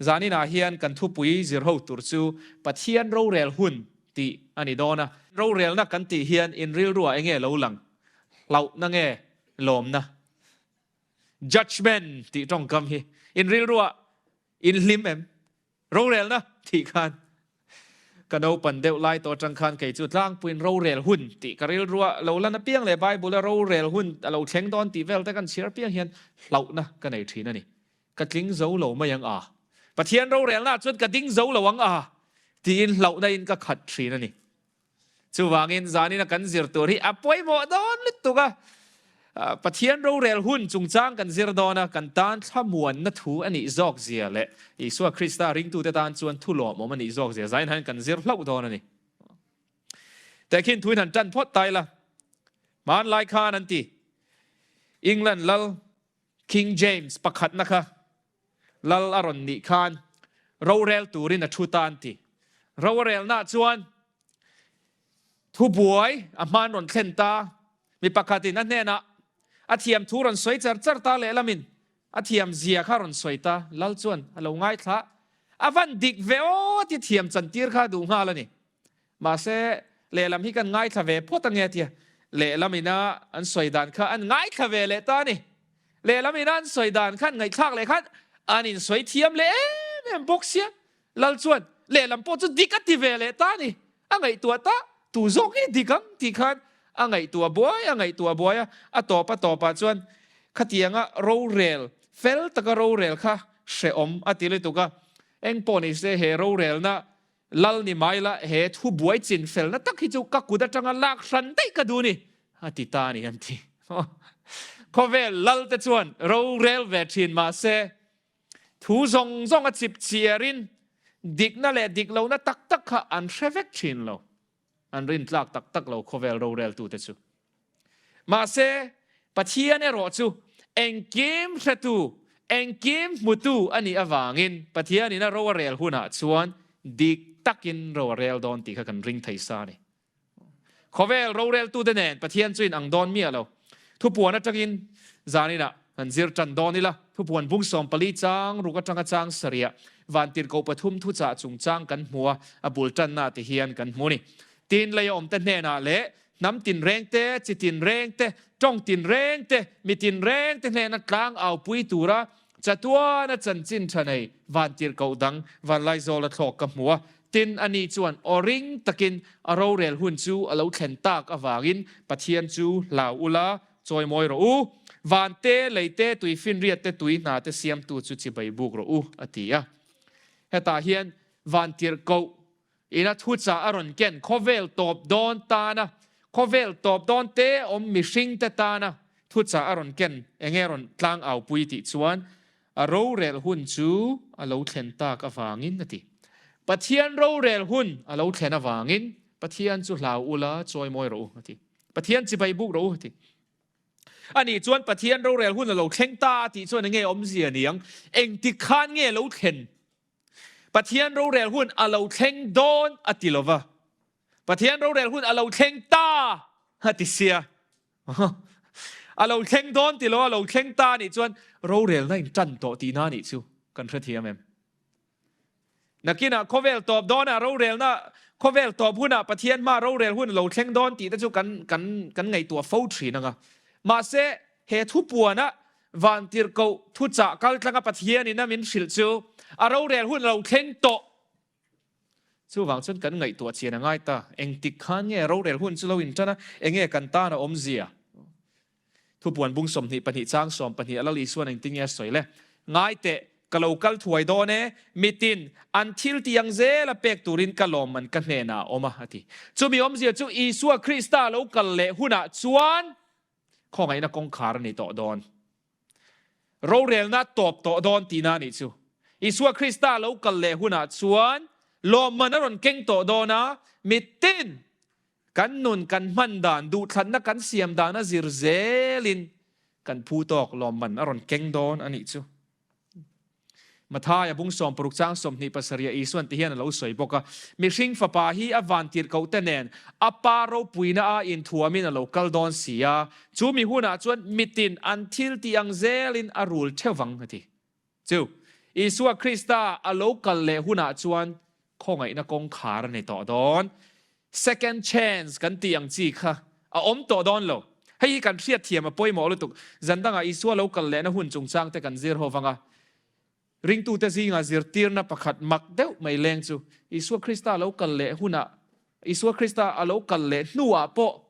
Zaninah hian kan thupui zir ho tur chu Pathian rorel hun tih a ni dawn a. Rorelna kan tih hian in rilruah enge lo lang? Hlauhna nge lawmna? Judgement tih tawngkam hi in rilruah in hlim em? Rorelna tih khan ka naupan deuh lai tawh atang khan kei chu tlangpuiin rorel hun tih ka rilruah lo lan apiang leh Bible a rorel hun a lo thleng dawn tih vel te kan chhiar apiang hian hlauhna ka nei thin a ni. Ka tling zo lo mai ang a, Pathian rorelnaah chuan ka ding zo lo ang a tiin hlauhna in ka khat thin a ni. Chuvangin zanina kan zir tur hi a pawimawh dawn lutuk a, Pathian rorel hun chungchang kan zir dawn a, kan tan thlamuanna thu a nih zawk zia leh Isua Krista ringtute tan chuan thu lawmawm a nih zawk zia zain hian kan zir hlauh dawn a ni. Tehkhin thuin han tan phawt ta ila, hmanlai khan an ti, England lal King James pakhatna kha lal a rawn nih khan rorel turin a thu ta an ti. Rorelnaah chuan thubuai a hman rawn thlen ta, mi pakhatin a hnenah a thiam thu rawn sawi char char ta lehlamin a thiam zia kha rawn sawi ta, lal chuan a lo ngaithla a van dik ve aw a ti thiam chantir kha a duh nghal a ni. Mahse, lehlam hi kan ngaithla ve phawt ange tia lehlam ina an sawi dan kha an ngaithla ve leh ta a ni. Lehlam ina an sawi dan kha an ngaihthlak leh khan an insawi thiam leh em em bawk sia. Lal chuan lehlam pawh chu dik a ti ve leh ta a ni. A ngaihtuah ta, tu zawk nge dik ang tih khan a ngaihtuah buai a ngaihtuah buai a, a tawp a tawpah chuan khatianga rorel, fel taka rorel kha hrehawm a ti lutuk a. Engpawh nise he rorelna Lal ni mai la, he thu buai chin felna tak hi chu ka kut atanga lak hran daih ka duh ni, a ti ta a ni an ti. Khawvel lal te chuan rorel ve thin mahse, thu zawng zawng a chip chiarin dikna leh dik lohna tak tak kha an hre vek thin lo. An rintlak tak tak lo khawvel roreltute chu. Mahse, Pathian erawh chu engkim hretu, engkim hmutu a nih avangin Pathianin a ro a rel hunah chuan dik takin ro a rel dawn tih kha kan ring thei sa a ni. Khawvel roreltute nen Pathian chu inang dawn miah lo. Thupuan atangin zaninah kan zir tan dawn ila, thupuan bung 14 chang ruk atanga chang sarih vantirhkoh pathum thuchah chungchang kan hmu a, a bul tanna te hian kan hmu a ni. Tin, lei a awmte hnenah leh hnam tinreng te, chi tinreng te, tawng tinreng te, mi tinreng te hnena tlang aupui tura chatuana chanchin tha nei vantirhkoh dang Vanlaizawla thlawk ka hmu a. Tin, ani chuan aw ring takin a rorel hun chu a lo thlen tak avangin Pathian chu hlau ula, chawimawi rawh u. Van te, lei te, tui finriat te, tui hna te siamtu chu chibai buk rawh u, a ti a. Hetah hian vantirhkoh Ina thuchah a rawn ken khawvel tawp dawn tana, khawvel tawp dawn te awm mihringte tana thuchah a rawn ken enge rawn tlangaupui tih chuan a rorel hun chu a lo thlen tak avangin a ti. Pathian rorel hun a lo thlen avangin Pathian chu hlau ula chawimawi rawh u a ti. Pathian chibai buk rawh u a ti. Ani chuan Pathian rorel hun a lo thleng ta a tih chuan enge awmzia niang? Engtik khan nge lo thlen? Pathian rorel hun a lo thleng dawn a ti lova, Pathian rorel hun a lo thleng ta a ti sia. A lo thleng dawn ti lo, a lo thleng ta anih chuan rorelna in tan tawh tihna anih chu kan hrethiam em? Nakinah khawvel tawp dawnah rorelna, khawvel tawp hunah Pathian hma rorel hun a lo thleng dawn tih te chu kan kan kan ngaihtuah fo thin ang a. Mahse, he thupuana Vantirhkoh thuchah kaltlanga Pathianin a min hrilh chu a rorel hun a lo thleng tawh. Chuvang chuan kan ngaihtuah chian a ngai ta. Engtik khan nge rorel hun chu lo intan a, enge kan tan a awmzia? Thupuan bung 22 chang 12 a Lal Isuan engtin nge a sawi le? Ngai teh, ka lo kal thuai dawn e, mitin an thil tih ang zel a pek turin ka lawmman ka hnenah a awm a, a ti. Chumi awmzia chu Isua Krista lo kal leh hunah chuan Khawngaihna kawngkhar a ni tawh dawn. Rorelna tawp tawh dawn tihna a nih chu. Isua Krista lo kal leh hunah chuan lawmman a rawn keng tawh dawn a, mitin kan nun kan hman dan, duhthlanna kan siam dan a zir zelin kan phu tawk lawmman a rawn keng dawn a nih chu. Mathaia bung 60 chang 27 Isuan ti hian a lo sawi bawk a, Mihring Fapa hi a vantirhkohte nen a Pa ropuina a inthuamin a lo kal dawn si a, chu mi hunah chuan mitin an thil tih ang zelin a rul theuh vang a ti. Chu. Isua Krista a lo kal leh hunah chuan khawngaihna kawngkhar a ni tawh dawn. Second chance kan tih ang chi kha a awm tawh dawn lo. Hei hi kan hriatthiam a pawimawh lutuk. Zan dangah Isua lo kal lehna hun chungchang te kan zir ho vang a. Ringtute zinga zirtirna pakhat mak deuh mai leng chu Isua Krista lo kal leh hunah, Isua Krista a lo kal leh hnuah pawh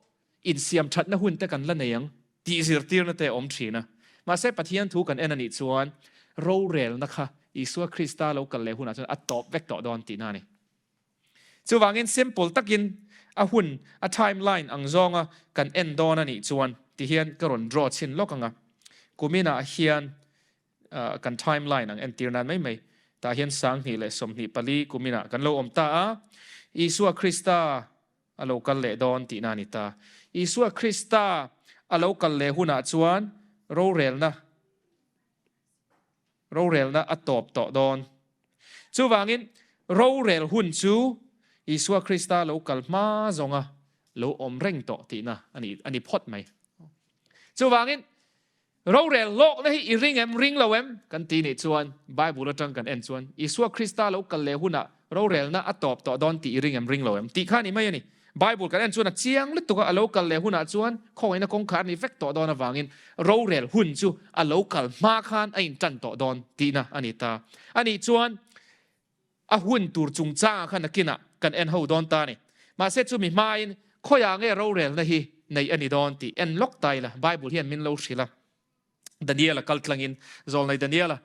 insiam thatna hun te kan la nei ang tih zirtirna te a awm thin a. Mahse Pathian thu kan en a nih chuan rorelna kha Isua Krista lo kal leh hunah chuan a tawp vek tawh dawn tihna a ni. Chuvangin simple takin a hun, a timeline ang zawnga kan en dawn a nih chuan tihian ka rawn draw chhin lawk ang a. Kuminah hian kan timeline ang entir nan mai mai tah hian 2024 kuminah kan lo awm ta a, Isua Krista a lo kal leh dawn tihna a ni ta. Isua Krista a lo kal leh hunah chuan rorelna rorelna a tawp tawh dawn. Chuvangin rorel hun chu Isua Krista lo kal hma zawnga lo awm reng tawh tihna a ni a ni phawt mai. Chuvangin Rorel hlawkna hi i ring em, ring lo em? Kan ti nih chuan Bible atang kan en chuan Isua Krista lo kal leh hunah rorelna a tawp tawh dawn tih i ring em, ring lo em? Tih kha a ni mai a ni. Bible kan en chuan a chiang lutuk a, a lo kal leh hunah chuan khawngaihna kawngkhar a ni vek tawh dawn avangin rorel hun chu a lo kal hma khan a intan tawh dawn tihna a ni ta. A nih chuan A hun tur chungchangah khan nakinah kan en ho dawn ta a ni. Mahse chumi hmain khawiah nge rorelna hi neih a ni dawn tih en lawk ta ila Bible hian min lo hrilh a. Daniela kal tlangin Zawlnei Daniela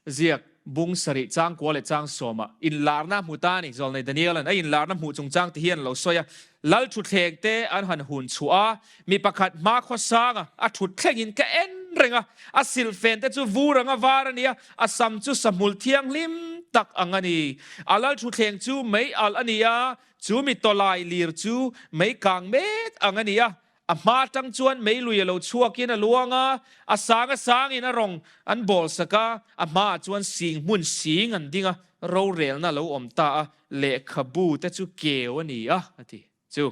ziak bung sarih changkua leh changsawmah inlarna a hmu ta a ni. Zawlnei Daniela'n a inlarna hmuh chungchang ti hian a lo sawi a, Lal thutthleng te an han hun chhuah a, mi pakhat hmakhua sanga a thut thlengin ka en reng a, a silhfen te chu vur anga var a ni a, a sam chu sahmul thianghlim tak ang a ni. A lal thutthleng chu mei alh a ni a, chu mi tawlai lir chu mei kang mek ang a ni a, a hma atang chuan mei lui a lo chhuakin a luang a, a sang a sangin a rawng an bawl sak a, a hmaah chuan sing hmun sing an ding a, rorelna a lo awm ta a, lehkhabu te chu keu a ni a, a ti. Chu,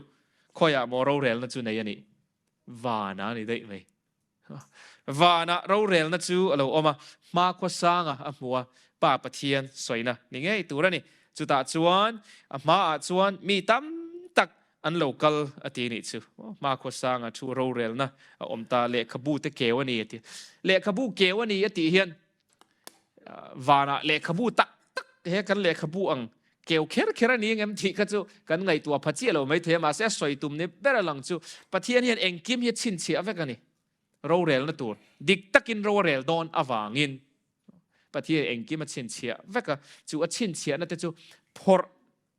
khawiah maw rorelna chu nei a nih? Vanah a ni daih mai. Vanah rorelna chu a lo awm a, hmakhua sanga a hmu a, Pa Pathian sawina ni ngei tur a ni. Chutah chuan a hmaah chuan mi tam tak an lo kal a ti nih chu. Hmakhua sanga thu rorelna a awm ta, lehkhabu te keu a ni a ti. Lehkhabu keu a ni a tih hian Vanah lehkhabu tak tak he kan lehkhabu ang keu kher kher a ni engem tih kha chu kan ngaihtuah pha chiah lo maithei a, mahse a sawi tum ni ber a lang chu Pathian hian engkim hi a chhinchhiah vek a ni. Rorelna tur dik takin ro a rel dawn avangin Pathian engkim a chhinchhiah vek a, chu a chhinchhiahna te chu phawrh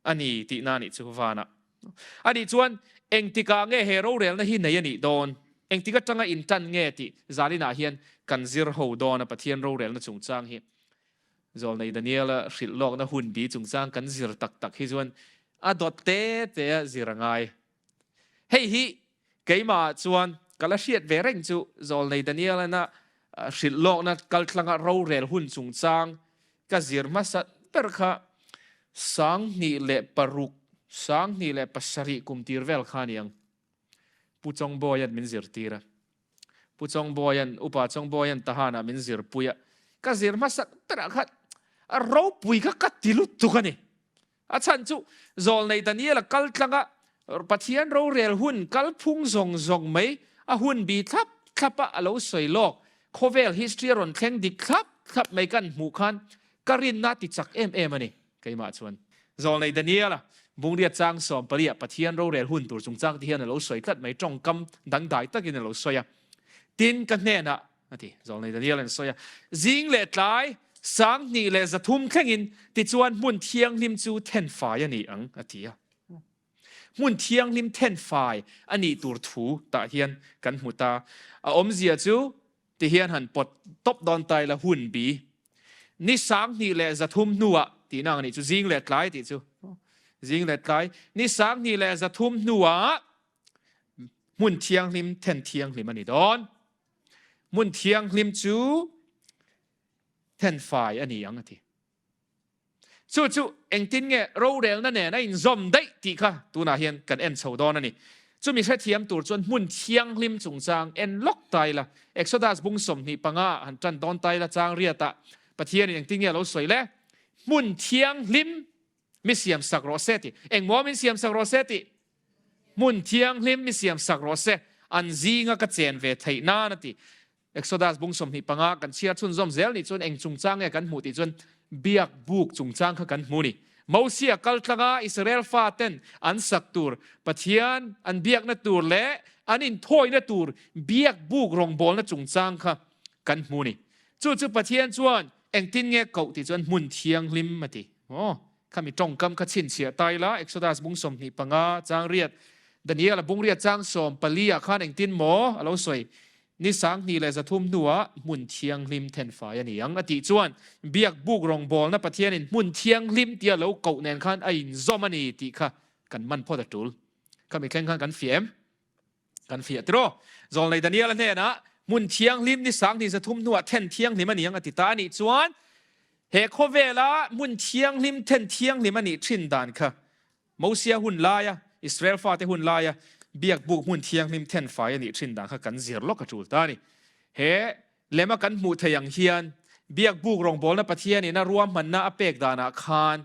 a ni tihna a nih chu vanah. A nih chuan engtikah nge he rorelna hi nei a nih dawn? Engtik atanga intan nge tih zalinah hian kan zir ho dawn a Pathian rorelna chungchang hi. Zawlnei Daniela hrilh lawkna hun bi chungchang kan zir tak tak hi chuan a dawt te te a zir a ngai. Hei hi keimahah chuan ka la hriat ve reng chu Zawlnei Danielana hrilh lawkna kaltlanga rorel hun chungchang ka zir hmasa ber kha 2006, 2007 kum tir vel kha a ni ang. Pu Chawngbawia'n min zirtir a. Pu Chawngbawia'n, Upa Chawngbawia'n Tahanah min zirpui a. Ka zir hmasa berah khan a ropui kha ka ti lutuk a ni. A chhan chu Zawlnei Daniela kal tlanga Pathian rorel hun kalphung zawng zawng mai a hun bi thlap thlap a a lo sawi lawk. Khawvel history a rawn thleng dik thlap thlap mai kan hmuh khan ka rinna a ti chak em em a ni keimah chuan. Zawlnei Daniela Bungriat chang sawmpaliah Pathian rorel hun tur chungchang te hian a lo sawi tlat mai tawngkam dangdai takin a lo sawi a. Tin ka hnenah A ti, Zawlnei Daniel an sawi a. Zing leh tlai, 2300 thlengin tichuan hmun thianghlim chu thenfai a ni ang, a ti a. Hmun thianghlim thenfai a nih tur thu tah hian kan hmu ta. A awmzia chu tihian han pawt tawp dawn ta ila hun bi. Ni 2300 hnuah tihna ang a nih chu, zing leh tlai tih chu. Zing leh tlai, ni 2300 hnuah hmun thianghlim then thianghlim a ni dawn. Hmun thianghlim chu thenfai a ni ang a ti. Chu chu engtin nge rorelna nen a inzawm daih tih kha tunah hian kan en chho dawn a ni. Chumi hrethiam tur chuan hmun thianghlim chungchang en lawk ta ila. Exodus bung 25 han tan dawn ta ila chang riatah. Pathianin engtin nge a lo sawi le? Hmun thianghlim mi siam sak rawh se tih. Engmaw min siam sak rawh se tih? Hmun thianghlim mi siam sak rawh se, an zinga ka chen ve theih nan a ti. Exodus bung 25 kan chhiar chhunzawm zel nih chuan eng chungchang nge kan hmuh tih chuan biak buk chungchang kha kan hmu ni. Mosia kal tlanga Israel faten an sak tur Pathian an biakna tur leh an inthawina tur biak buk rawngbawlna chungchang kha kan hmu ni. Chu chu Pathian chuan engtin nge koh tih chuan hmun thianghlim a ti. Aw, khami tawngkam kha chhinchhiah ta ila, Exodus bung 25 chang riat, Daniel-a bung riat chang 14 ah khan engtin maw a lo sawi? Ni 2300 hnuah hmun thianghlim thenfai a ni ang a tih chuan biak buk rawngbawlna Pathianin hmun thianghlim tia lo koh nen khan a inzawm a ni tih kha kan man phawt a tul. Khami thleng khan kan fiah em? Kan fiah tiraw? Zawlnei Daniel-a hnenah hmun thianghlim ni 2300 hnuah then thianghlim a ni ang a ti ta a nih chuan he khawvela hmun thianghlim then thianghlim a nih thin dan kha Mosia hun laia Israel fate hun laia biak buk hmun thianghlim then fai a nih thin dan kha kan zir lawk a tul ta a ni. He lema kan hmuh theih ang hian biak buk rawngbawlna Pathianin a ruahmanna a pek danah khan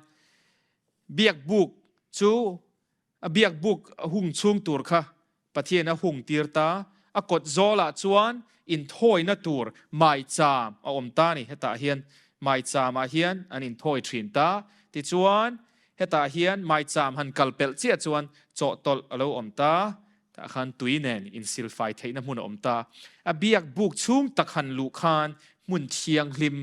biak buk chu A biak buk hung chhung tur kha Pathian a hung tir ta. A kawt zawlah chuan inthawina tur maicham a awm ta a ni. Hetah hian maichamah hian an inthawi thin ta. Tichuan, hetah hian maicham han kal pelh chiah chuan chawhtawlh a lo awm ta. Tah khan tui nen insilfai theihna hmun a awm ta. A biak buk chhung tak han luh khan hmun thianghlim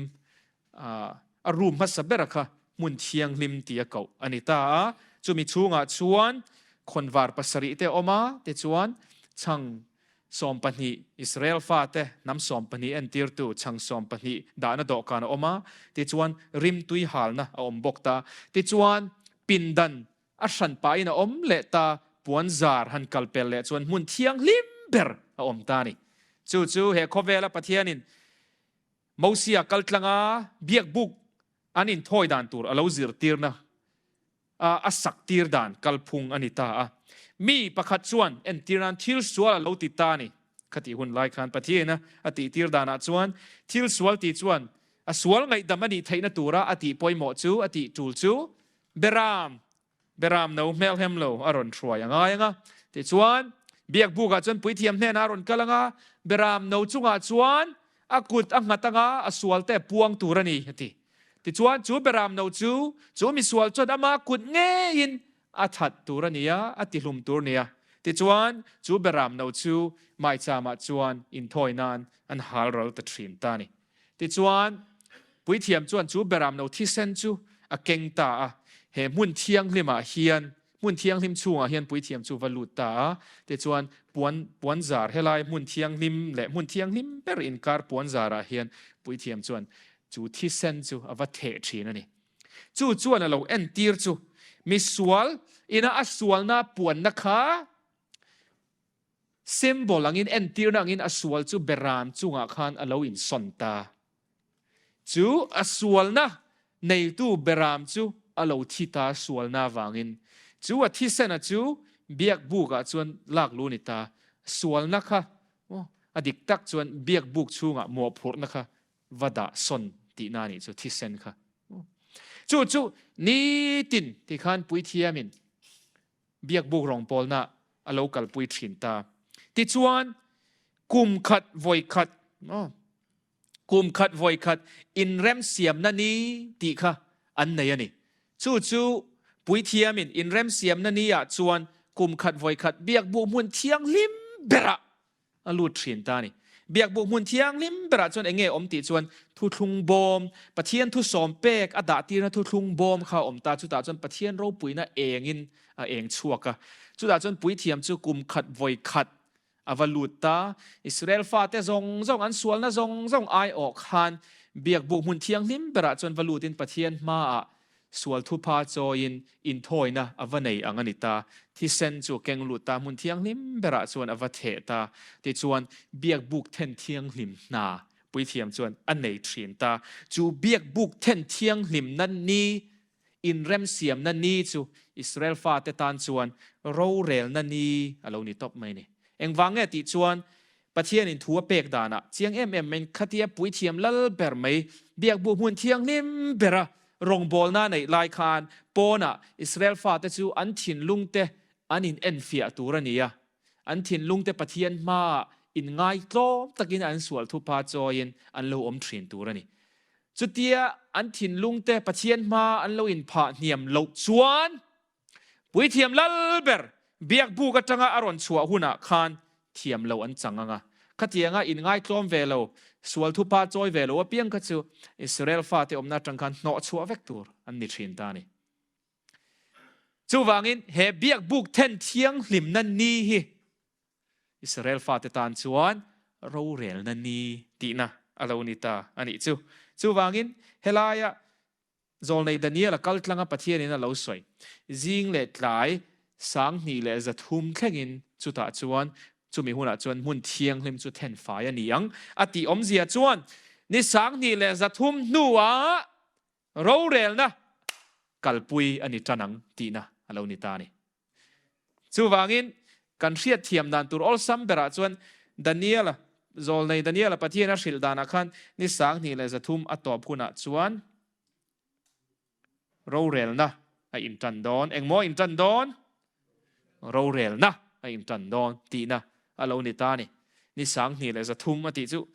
a room hmasa bera kha hmun thianghlim tia koh a ni ta a. Chumi chhungah chuan khawnvar pasarih te a awm a, tichuan chhang 12, Israel fate hnam 12 entirtu chhang 12 dahna dawhkan a awm a, tichuan rimtui halna a awm bawk ta. Tichuan pindan a hran pahin a awm leh ta, puanzar han kal pel leh chuan hmun thianghlim ber a awm ta a ni. Chu chu he khawvela Pathianin Mosia kaltlanga biakbuk an inthawi dan tur a lo zirtirna a saktir dan kalphung a ni ta a. Mi pakhat chuan entir nan thil sual a lo ti ta a ni. Khatih hun lai khan Pathian a tihtir danah chuan thil sual ti chuan a sual ngaihdam a nih theihna tura a tih pawimawh chu a tih tul chu Beram Beram no hmelhem lo a rawn hruai a ngai ang a. Tichuan, biakbukah chuan puithiam hnenah a rawn kal ang a, beram no chungah chuan a kut a nghat ang a, a sualte a puang tur a ni, a ti. Tichuan, chu beram no chu, chu misual chuan ama kut ngeiin a that tur a ni a, a tihlum tur a ni a. Tichuan, chu beram no chu maichamah chuan inthawi nan an hal ral ta thin ta a ni. Tichuan, puithiam chuan chu beram no thisen chu a keng ta a, he hmun thianghlimah hian, hmun thianghlim chhungah hian puithiam chu va lut ta a. Tichuan, puan, puanzar, helai hmun thianghlim leh hmun thianghlim ber inkar puanzarah hian puithiam chuan chu thisen chu a va theh thin a ni. Chu chuan a lo entir chu misual ina a sualna puanna kha Symbol angin, entirna angin a sual chu beram chungah khan a lo insawn ta. Chu a sualna neitu beram chu a lo thi ta sualna avangin. Chu a thisena chu biakbukah chuan lak lu ni ta. Sualna kha, aw, a dik tak chuan biakbuk chhungah mawhphurhna kha va dah sawn tihna a nih chu, thisen kha. Chu chu nitin tikhan puithiamin Biakbuk rawngbawlna a lo kalpui thin ta. Tichuan, kum khat vawi khat, kum khat vawi khat inremsiamna ni tih kha an nei a ni. Chu chu Puithiamin inremsiamna ni ah chuan kum khat vawi khat biakbuk hmun thianghlim berah A lut thin ta a ni. Biakbuk hmun thianghlim berah chuan eng nge awm tih chuan thuthlung bawm, Pathian thusawm pek a dah tirna thuthlung bawm kha a awm ta. Chutah chuan Pathian ropuina engin a eng chhuak a. Chutah chuan puithiam chu kum khat vawi khat a va lut ta. Israel fate zawng zawng an sualna zawng zawng aiawh khan biakbuk hmun thianghlim berah chuan va lutin Pathian hmaah Sual thupha chawiin inthawina a va nei ang a ni ta. Thisen chu a keng lut ta, hmun thianghlim berah chuan a va theh ta. Tichuan, biakbuk then thianghlim hna puithiam chuan a nei thin ta. Chu biakbuk then thianghlimna ni, inremsiamna ni chu Israel fate tan chuan rorelna ni a lo ni tawp mai a ni. Engvang nge tih chuan. Pathianin thu a pek danah chiang em em maiin khatia puithiam lal ber mai biakbu hmun thianghlim bera rawngbawlna neih lai khan pawnah Israel fate chu an thinlungte an in enfiah tur a ni a, an thinlungte Pathian hmaah inngaitlawm takin an sual thupa chawiin an lo awm thin tur a ni. Chutia an thinlungte Pathian hmaa an lo inphah hniam loh chuan Puithiam lal ber biakbuk atanga a rawn chhuah hunah khan thiam lo an chang ang a. Khatianga inngaitlawm ve lo, sual thupa chawi ve lo apiang kha chu Israel fate awmna atang khan hnawh chhuah vek tur an ni thin ta a ni. Chuvangin he biakbuk then thianghlimna ni hi Israel fate tan chuan rorelna ni tihna a lo ni ta a nih chu. Chuvangin helaia Zawlnei Daniel-a kal tlanga Pathianin a lo sawi. Zing leh tlai 2300 thlengin chutah chuan chumi hunah chuan hmun thianghlim chu thenfai a ni ang a tih awmzia chuan ni 2300 hnuah rorelna kalpui a ni tan ang tihna a lo ni ta a ni. Chuvangin, kan hriatthiam dan tur awlsam berah chuan Daniel-a, zawlnei Daniel-a Pathian a hrilh danah khan ni 2300 a tawp hunah chuan rorelna a intan dawn. Engmaw a intan dawn? Rorelna a intan dawn tihna a lo ni ta a ni. Ni 2300 a tih chu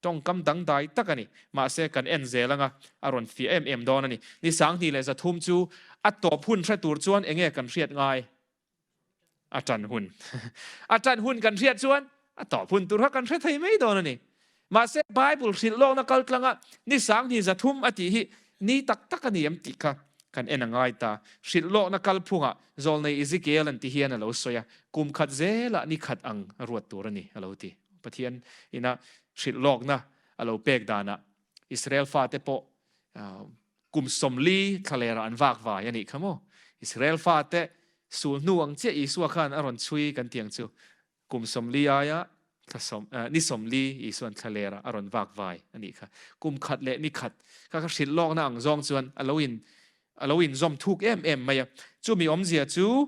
tawngkam dangdai tak a ni. Mahse, kan en zel anga a rawn fiah em em dawn a ni. Ni 2300 chu a tawp hun hre tur chuan eng nge kan hriat ngai? A tan hun. A tan hun kan hriat chuan a tawp hun tur kha kan hre thei mai dawn a ni. Mahse, Bible hrilh lawkna kal tlanga ni 2300 a tih hi ni tak tak a ni em tih kha kan en a ngai ta. Hrilh lawkna kalphungah Zawlnei Ezekiel an ti hian a lo sawi a, kum khat zelah ni khat ang a ruat tur a ni, a lo ti. Pathian ina hrilh lawkna a lo pek danah Israel fate pawh kum 40 thlalerah an vak vai a nih kha maw? Israel fate sul hnu ang chiah Isua khan a rawn chhui kan ti ang chu. Kum 40 aia thla sawm, ni 40 Isuan thlalerah a rawn vak vai a nih kha. Kum khat leh ni khat kha kha hrilh lawkna ang zawng chuan a lo in a lo inzawm thuk em em mai a. Chumi awmzia chu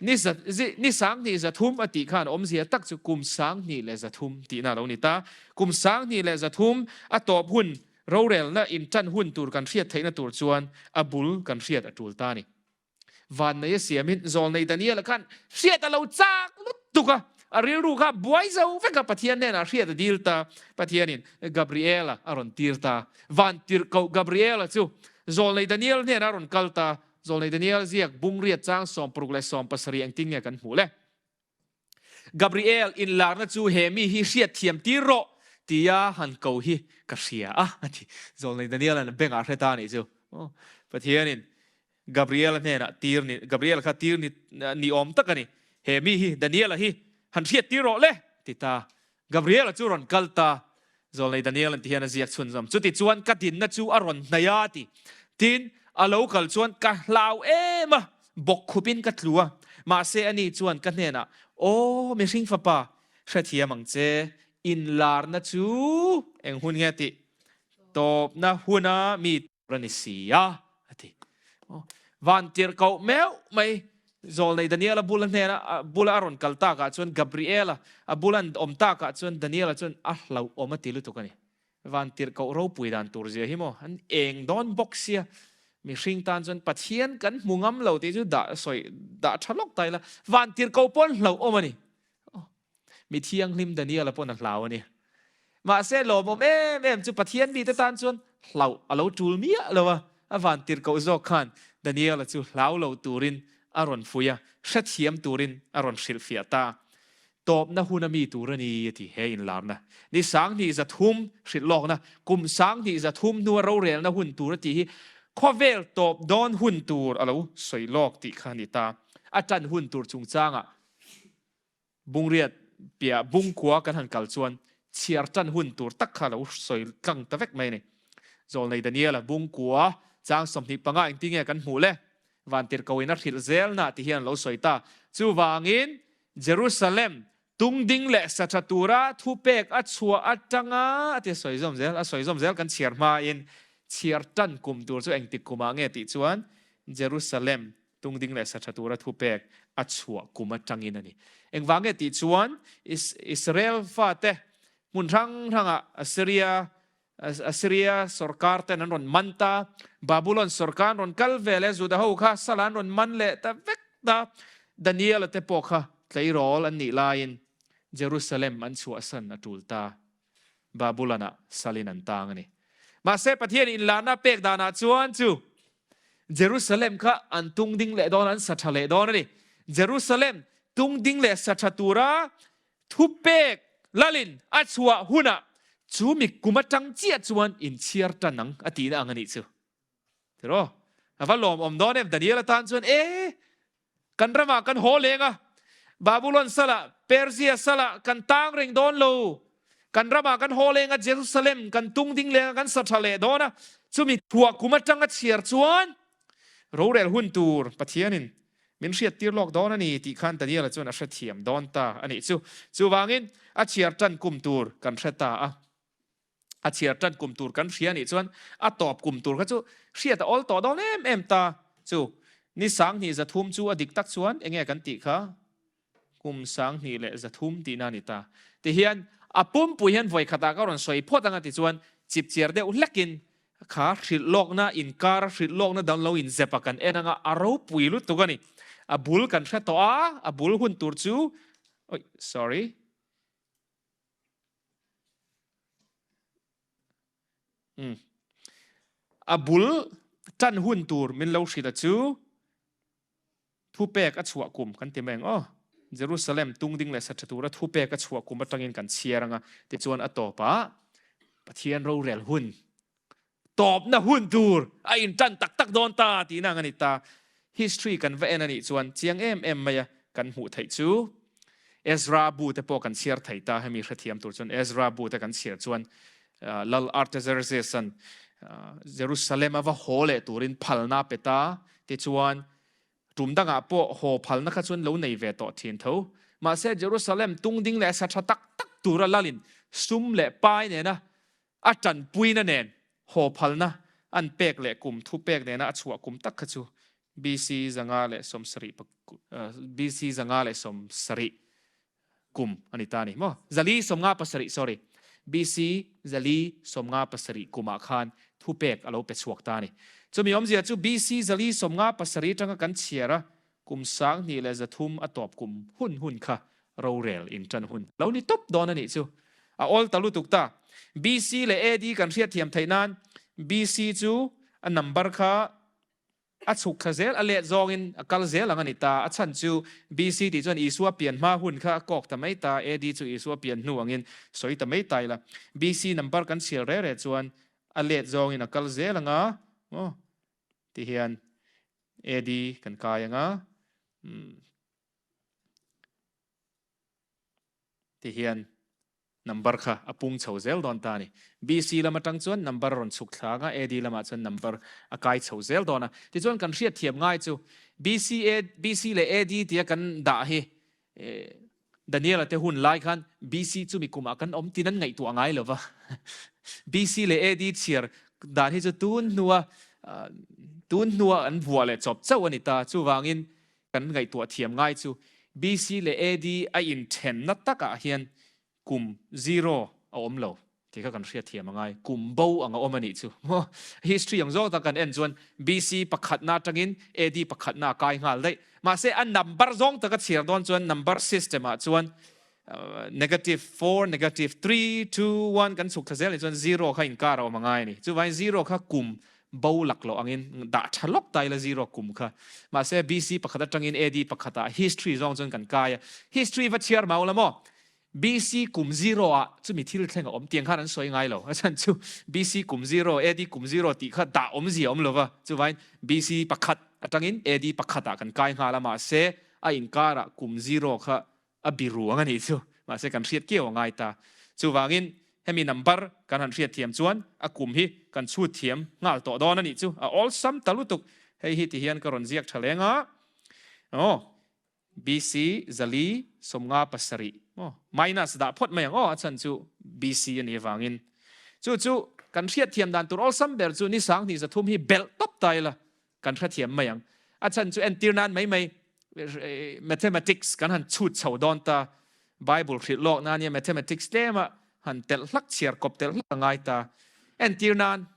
ni za ni 2300 a tih khan awmzia tak chu kum 2300 tihna a lo ni ta. Kum 2300 a tawp hun rorelna intan hun tur kan hriat theihna tur chuan a bul kan hriat a tul ta a ni. Vannei a siamin Zawlnei Daniel-a khan hriat a lo chak lutuk a, a rilru kha buai zo vek a, Pathian hnenah hriat a dil ta. Pathianin Gabriel-a a rawn tir ta. Van tirhkoh Gabriel-a chu Zawlnei Daniel hnenah a rawn kal ta. Zawlnei Daniel ziak bungriat chang 60 leh 70 engtin nge kan hmuh le? Gabriel, inlarna chu he mi hi hriat thiam tir rawh, tia han ko hi ka hria a, a ti. Zawlnei Daniel-a'n a bengah hre ta a nih chu. Pathianin Gabriel-a hnenah tir ni, Gabriel-a kha tir ni, ni awm tak a ni. He mi hi, Daniel-a hi han hriat tir rawh le, ti ta. Gabriel-a chu rawn kal ta, Zawlnei Daniel-a'n ti hian a ziak chhunzawm. Chutichuan ka dinna chu a rawn hnaih a, a ti. Tin, a lo kal chuan ka hlau em a, bawk khupin ka tlu a. Mahse ani chuan ka hnenah, Aw, mihring fapa, hrethiam ang che, inlarna chu eng hun nge tih tawpna huna mi tur a ni si a, a ti. Van tirh koh meuh mai Zawlnei Daniel-a bula hnena bula a rawn kal takah chuan Gabriel-a a bula an awm takah chuan Daniel-a chuan a hlauhawm a ti lutuk a ni. Van tirh koh ropui dan tur zia hi maw an eng dawn bawk sia. Mihring tan chuan Pathian kan hmu ngam lo tih chu dah sawi dah tha lawk ta ila van tirh koh pawh an hlauhawm a ni. Mi thianghlim Daniel-a pawn a hlau a ni. Mahse, lawmawm em em chu Pathian mite tan chuan hlauh a lo tul miah lo a, a van tirhkoh zawk khan Daniel-a chu hlau lo turin a rawn fuih a, hrethiam turin a rawn hrilhfiah ta. Tawpna hun a mi tur a ni, a ti. He inlarna ni 2300 hrilh lawkna, kum 2300 hnua rorelna hun tur a tih hi khawvel tawp dawn hun tur a lo sawi lawk tih kha a ni ta. A tan hun tur chungchangah Bungriat piah bungkua kan han kal chuan chhiar tan hun tur tak kha lo sawi tlang ta vek mai a ni. Zawlnei Daniel-a bungkua chang 25 engtin nge kan hmuh le? Vantirhkoin a hrilh zelna ti hian a lo sawi ta. Chuvangin Jerusalem tungding leh sa tha tura thupek a chhuah atanga a ti a sawi zawm zel, a sawi zawm zel kan chhiar hmain chhiar tan kum tur chu engtik kumah nge tih chuan Jerusalem. Tungding leh sa tha tura thupek a chhuah kum atangin a ni. Engvang nge tih chuan Israel fate hmun hrang hrangah Assyria Assyria sorkar ten an rawn man ta, Babulon sorkar an rawn kal ve leh Juda ho kha sala an rawn man leh ta vek ta. Daniel-a te pawh kha tleirawl an nih laiin Jerusalem an chhuahsan a tul ta. Babulon-ah salin an tang a ni. Mahse Pathian inlarna a pek danah chuan chu Jerusalem kha an tung ding leh dawn, an sa tha leh dawn a ni. Jerusalem tung ding leh sa tha tura thupek lalin a chhuah hunah chu mi kum atang chiah chuan inchhiar tan ang a tihna ang a nih chu. Tiraw? A va lawmawm dawn em? Daniel atan chuan e, kan ramah kan haw leng a, Babulon salah, Persia salah kan tang reng dawn lo. Kan ramah kan haw leng a, Jerusalem kan tung ding leng a, kan sa tha leh dawn a. Chumi thuah kum atanga chhiar chuan rorel hun tur Pathianin min hriattir lawk dawn a ni tih khan Daniela chuan a hrethiam dawn ta a nih chu. Chuvangin a chhiar tan kum tur kan hre ta a. A chhiar tan kum tur kan hria nih chuan a tawp kum tur kha chu hriat a awl tawh dawn em em ta chu. Ni 2000 300 chu a dik tak chuan enge kan tih kha kum 2300 tihna a ni ta. Tihian a pumpui hian vawi khatah ka rawn sawi phawt anga tichuan chipchiar deuh hlekin kha hrilh lawkna inkar a hrilh lawkna dang lo inzep a kan en anga a ropui lutuk a ni. A bul kan hre tawh a, a bul hun tur chu oi sorry. A bul tan hun tur min lo hrilh a chu thupek a chhuah kum kan ti mai ang aw. Jerusalem tungding leh sa tha tura thupek a chhuah kum atangin kan chhiar anga tichuan a tawpah Pathian rorel hun tawpna hun tur a intan tak tak dawn ta tihna ang a ni ta. History kan va en a nih chuan chiang em em mai a kan hmuh theih chu Ezra bu te pawh kan chhiar thei ta hemi hrethiam tur chuan Ezra bu te kan chhiar chuan Lal Artaxerxes-a'n Jerusalem a va haw leh turin phalna a pe ta tichuan Tum dangah pawh haw phalna kha chuan lo nei ve tawh thin tho. Mahse Jerusalem tungding leh sa tha tak tak tura lalin sum leh pai nena a tanpuina nen haw phalna an pek leh kum thupek nena a chhuah kum tak kha chu BC 570 BC 570 kum a ni ta a ni maw? 457, sorry, BC 457 kumah khan thupek a lo pe chhuak ta a ni. Chumi awmzia chu BC 457 atanga kan chhiar a, kum 2300 a tawp kum hun hun kha rorel intan hun lo ni tawp dawn a nih chu. A awl ta lutuk ta. BC leh AD kan hriatthiam theih nan BC chu a number kha a chhuk thla zel, a let zawngin a kal zel ang a ni ta. A chhan chu BC tih chuan Isua pian hma hun kha a kawk ta mai ta, AD chu Isua pian hnu angin sawi ta mai ta ila. BC number kan chhiar re re chuan a let zawngin a kal zel ang a, maw? Tihian AD kan kai ang a, umm. Ti hian number kha a pung chho zel dawn ta a ni. BC lam atang chuan number a rawn chhuk thla ang a, AD lamah chuan number a kai chho zel dawn a. Tichuan kan hriatthiam ngai chu BC, BC leh AD tia kan dah hi Daniel-a te hun lai khan BC chumi kumah kan awm tin an ngaihtuah ngai lo va. BC leh AD chhiar dan hi chu tun hnua tun hnua an vuah leh chawp chauh a ni ta. Chuvangin Kan ngaihtuah thiam ngai chu BC leh AD a inthenna takah hian kum zero a awm lo tih kha kan hriat thiam a ngai. Kum bo ang a awm a nih chu. History ang zawk tak kan en chuan BC pakhatna atangin AD pakhatna a kai nghal daih. Mahse a number zawng taka chhiar dawn chuan number system ah chuan negative four, negative three, two, one kan chhuk thla zel nih chuan zero kha inkar a awm a ngai a ni. Chuvangin zero kha kum bo lak loh angin dah tha lawk ta ila zero kum kha. Mahse BC pakhat atangin AD pakhatah history zawng chuan kan kai a. History va chhiar mau la maw? BC kum zero ah chumi thil thleng a awm tiang khan an sawi ngai lo. A chhan chu BC kum zero, AD kum zero tih kha dah awmzia a awm lo va. Chuvangin BC pakhat atangin AD pakhatah kan kai nghal a mahse a inkarah kum zero kha a biru ang a nih chu. Mahse kan hriat kiau a ngai ta. Chuvangin hemi number kan han hriat thiam chuan a kum hi kan chhut thiam nghal tawh dawn a nih chu. A awlsam ta lutuk. Hei hi tihian ka rawn ziak tha leng a. Aw, BC 457 maw? Minus dah phawt mai ang aw, a chhan chu BC a nih avangin. Chu chu kan hriat thiam dan tur awlsam ber chu ni 2300 hi belh tawp ta ila kan hrethiam mai ang. A chhan chu entir nan mai mai mathematics kan han chhut chho dawn ta. Bible hrilh lawk nan hian mathematics tlema han telh hlak chhiar kawp telh hlak a ngai ta. Entir nan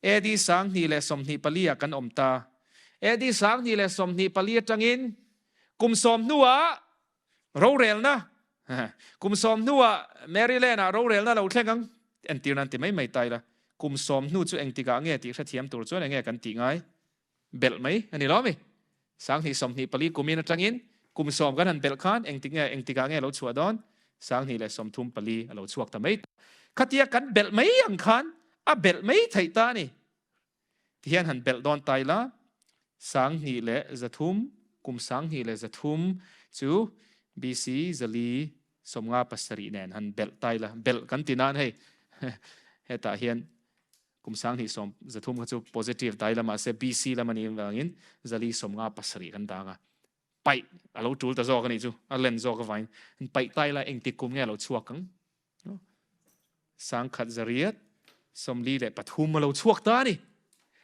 AD 2024 ah kan awm ta. AD 2024 atangin kum sawm hnuah Rorelna, Kum sawm hnuah Maryland-ah rorelna lo thleng ang, entir nan ti mai mai ta ila. Kum sawm hnu chu engtikah nge tih hrethiam tur chuan enge kan tih ngai? Belh mai a ni lo mi? 2024 kumin atangin kum sawm kan han belh khan engtik nge engtikah nge lo chhuah dawn? 2034 a lo chhuak ta mai ta. Khatia kan belh mai ang khan a belh mai theih ta a ni. Tihian han belh dawn ta ila, 2300, kum 2300 chu BC 457 nen han belh ta ila, belh kan ti nan hei, hetah hian kum 2300 kha chu positive ta ila mahse BC lam a nih avangin 457 kan dang a, paih a lo tul ta zawk a nih chu, a len zawk avangin paih ta ila engtik kum nge a lo chhuak ang? 1343 a lo chhuak ta a ni.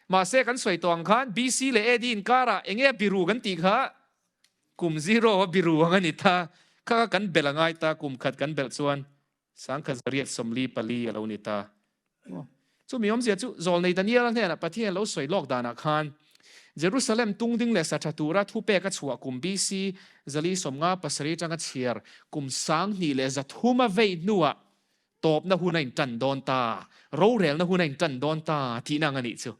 Mahse kan sawi tawh ang khan BC leh AD inkarah eng nge biru kan tih kha kum zero a biru ang a ni ta. Kha kha kan belh a ngai ta, kum khat kan belh chuan 1144 a lo ni ta. Chumi awmzia chu Zawlnei Daniela hnenah Pathian lo sawi lawk danah khan Jerusalem tungding leh sa tha tura thupek a chhuah kum BC 457 atanga chhiar kum 2300 a vei hnuah tawpna hun a intan dawn ta, rorelna hun a intan dawn ta tihna ang a nih chu.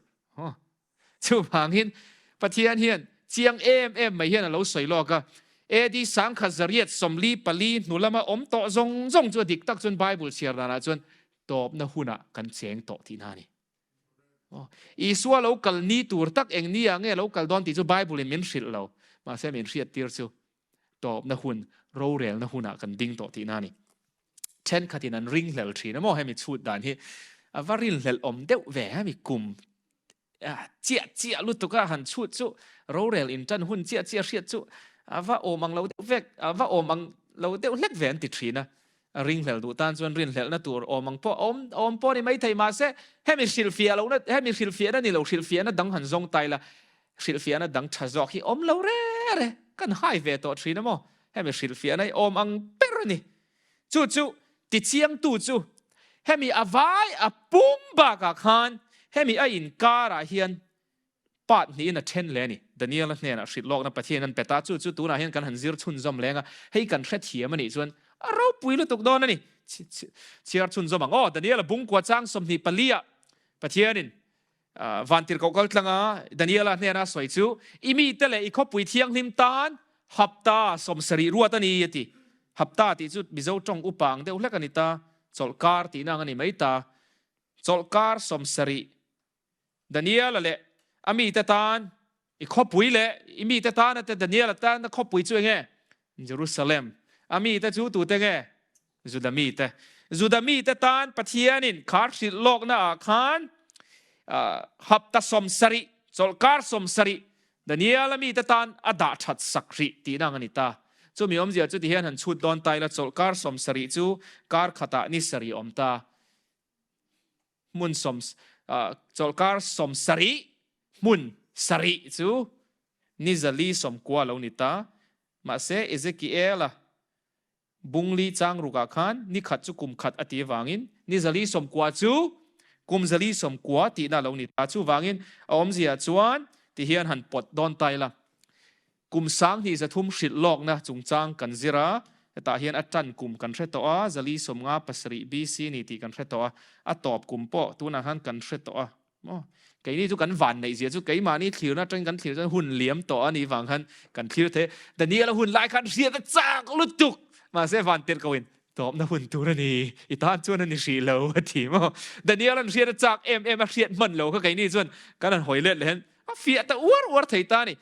Chuvangin Pathian hian chiang em em mai hian a lo sawi lawk a, AD 1844 hnu lama awm tawh zawng zawng chu a dik tak chuan Bible chhiar danah chuan tawpna hunah kan cheng tawh tihna a ni. Isua lo kal ni tur tak eng ni ah nge lo kal dawn tih chu Bible in min hrilh lo, mahse min hriattir chu tawpna hun, rorelna hunah kan ding tawh tihna a ni. Thenkhatin an ringhlel thin a maw hemi chhut dan hi a va rinhlelh awm deuh ve hemi kum chiah chiah lutuk a han chhut chu rorel intan hun chiah chiah hriat chu a va awm ang lo deuh vek a va awm ang lo deuh hlek ve an ti thin a a ringhlel duh tan chuan rinhlelhna tur awm ang pawh awm awm pawh ni maithei mahse hemi hrilhfiah lohna hemi hrilhfiahna ni lo hrilhfiahna dang han zawng ta ila hrilhfiahna dang tha zawk hi awm lo re re kan hai ve tawh thin a maw hemi hrilhfiahna hi awm ang ber a ni Chu chu tichiangtu chu hemi a vai a pum bakah khan hemi a inkarah hian part hnihin a then leh a ni. Daniel-a hnenah hrilh lawkna Pathian an pe ta, chu chu tunah hian kan han zir chhunzawm leng a, hei kan hrethiam a nih chuan a ropui lutuk dawn a ni. Chhiar chhunzawm ang aw, Daniel-a bungkua chang 24 ah Pathianin Vantirhkoh kal tlanga Daniela hnena sawi chu, I mite leh i khawpui thianghlim tan hapta 70 ruat a ni, a ti. Hapta tih chu Mizo tawng upa ang deuh hlek a ni ta, chawlhkar tihna ang a ni mai ta. Chawlhkar 70 Daniela leh a mite tan I khawpui leh i mite tana te Daniela tana khawpui chu enge? Jerusalem. A mite chu tute nge? Juda mite. Juda mite tan Pathianin khar hrilh lawkna ah khan hapta 70, chawlhkar 70 Daniela mite tan a dah that sak hrih tihna ang a ni ta. Chumi awmzia chu tihian han chhut dawn ta ila chawlhkar 70 chu kar khatah ni sarih awm ta. Hmun sawm chawlhkar 70 hmun sarih chu ni zali 90 lo ni ta. Mahse Ezekiela bungli chang rukah khan ni khat chu kum khat a ti avangin ni zali 90 chu kum zali 90 tihna lo ni ta. Chuvangin a awmzia chuan tihian han pawt dawn ta ila. Kum 2300 hrilh lawkna chungchang kan zir a, hetah hian a tan kum kan hre tawh a, 457 BC ni tih kan hre tawh a, a tawp kum pawh tunah khan kan hre tawh a. Maw? Keini chu kan van neih zia chu keimahni thlirna atangin kan thlir chuan hun liam tawh a nih vang khan kan thlir thei. Daniel-a hun lai khan hriat a chak lutuk! Mahse van tirh koin tawpna hun tur a ni, i tan chuan a ni hrih lo a ti maw? Daniel-a'n hriat a chak em em a, hriat hman lo kha keini chuan kan han hawi let leh hian a fiah ta uar uar thei ta a ni.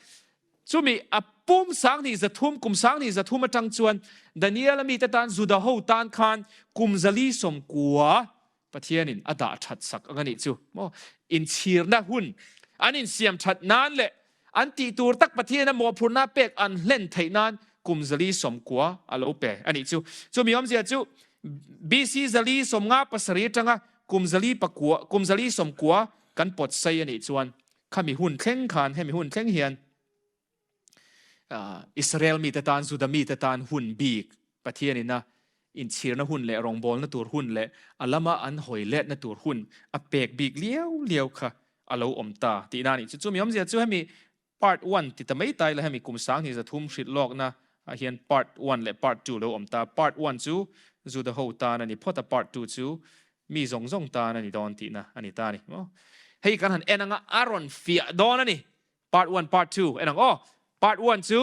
Chumi a pum 2300, kum 2300 atang chuan Daniel-a mite tan Juda ho tan khan kum 490 Pathianin a dah that sak ang a nih chu maw? Inchhirna hun an insiam that nan leh an tih tur tak Pathian a mawhphurhna pek an hlen theih nan kum 490 a lo pe a nih chu. Chumi awmzia chu BC 457 atanga kum 490, kum 490 kan pawt sei a nih chuan. Khami hun thleng khan, hemi hun thleng hian Israel mite tan, Juda mite tan hun bik Pathianin a inchhirna hun leh rawngbawlna tur hun leh a lama an hawi letna tur hun a pek bik liau liau kha a lo awm ta tihna a nih chu. Chumi awmzia chu hemi Part one ti ta mai ta ila hemi kum 2003 hrilh lawkna ah hian part one leh part two lo awm ta. Part one chu Juda ho tan a ni phawt a, part two chu mi zawng zawng tan a ni dawn tihna a ni ta a ni maw. Hei kan han en anga a rawn fiah dawn a ni. Part one, part two en ang aw. Part one chu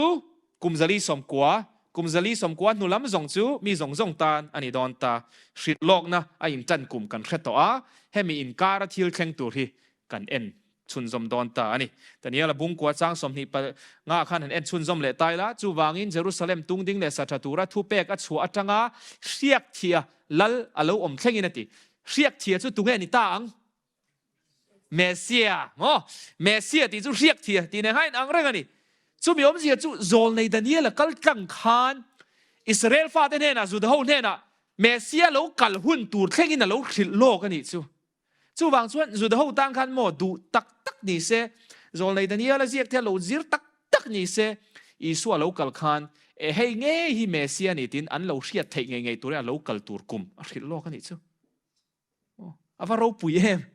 kum 49, kum 49 hnu lam zawng chu mi zawng zawng tan a ni dawn ta. Hrilh lawkna a intan kum kan hre tawh a, hemi inkara thil thleng tur hi kan en chhunzawm dawn ta a ni. Daniel-a bungkua chang 25 nga khan han en chhunzawm leh ta ila, chuvangin Jerusalem tungding leh sa tha tura thupek a chhuah atanga hriakthia lal a lo awm thlengin a ti. Hriakthia chu tunge ni ta ang? Messia, maw? Messia tih chu hriakthia tih nen kha in ang reng a ni. Chumi awmzia chu zawlnei Daniel-a kal tlang khan Israel fate hnenah, Juda ho hnenah Messia lo kal hun tur thlengin a lo hrilh lawk a nih chu. Chuvang chuan Juda ho tan khan maw duh tak tak ni se, Zawlnei Daniel a ziak te a lo zir tak tak ni se, Isua lo kal khan e hei ngei hi Messia ni tiin an lo hriat theih ngei ngei turin a lo kal tur kum a hrilh lawk a nih chu. Aw, a va ropui em!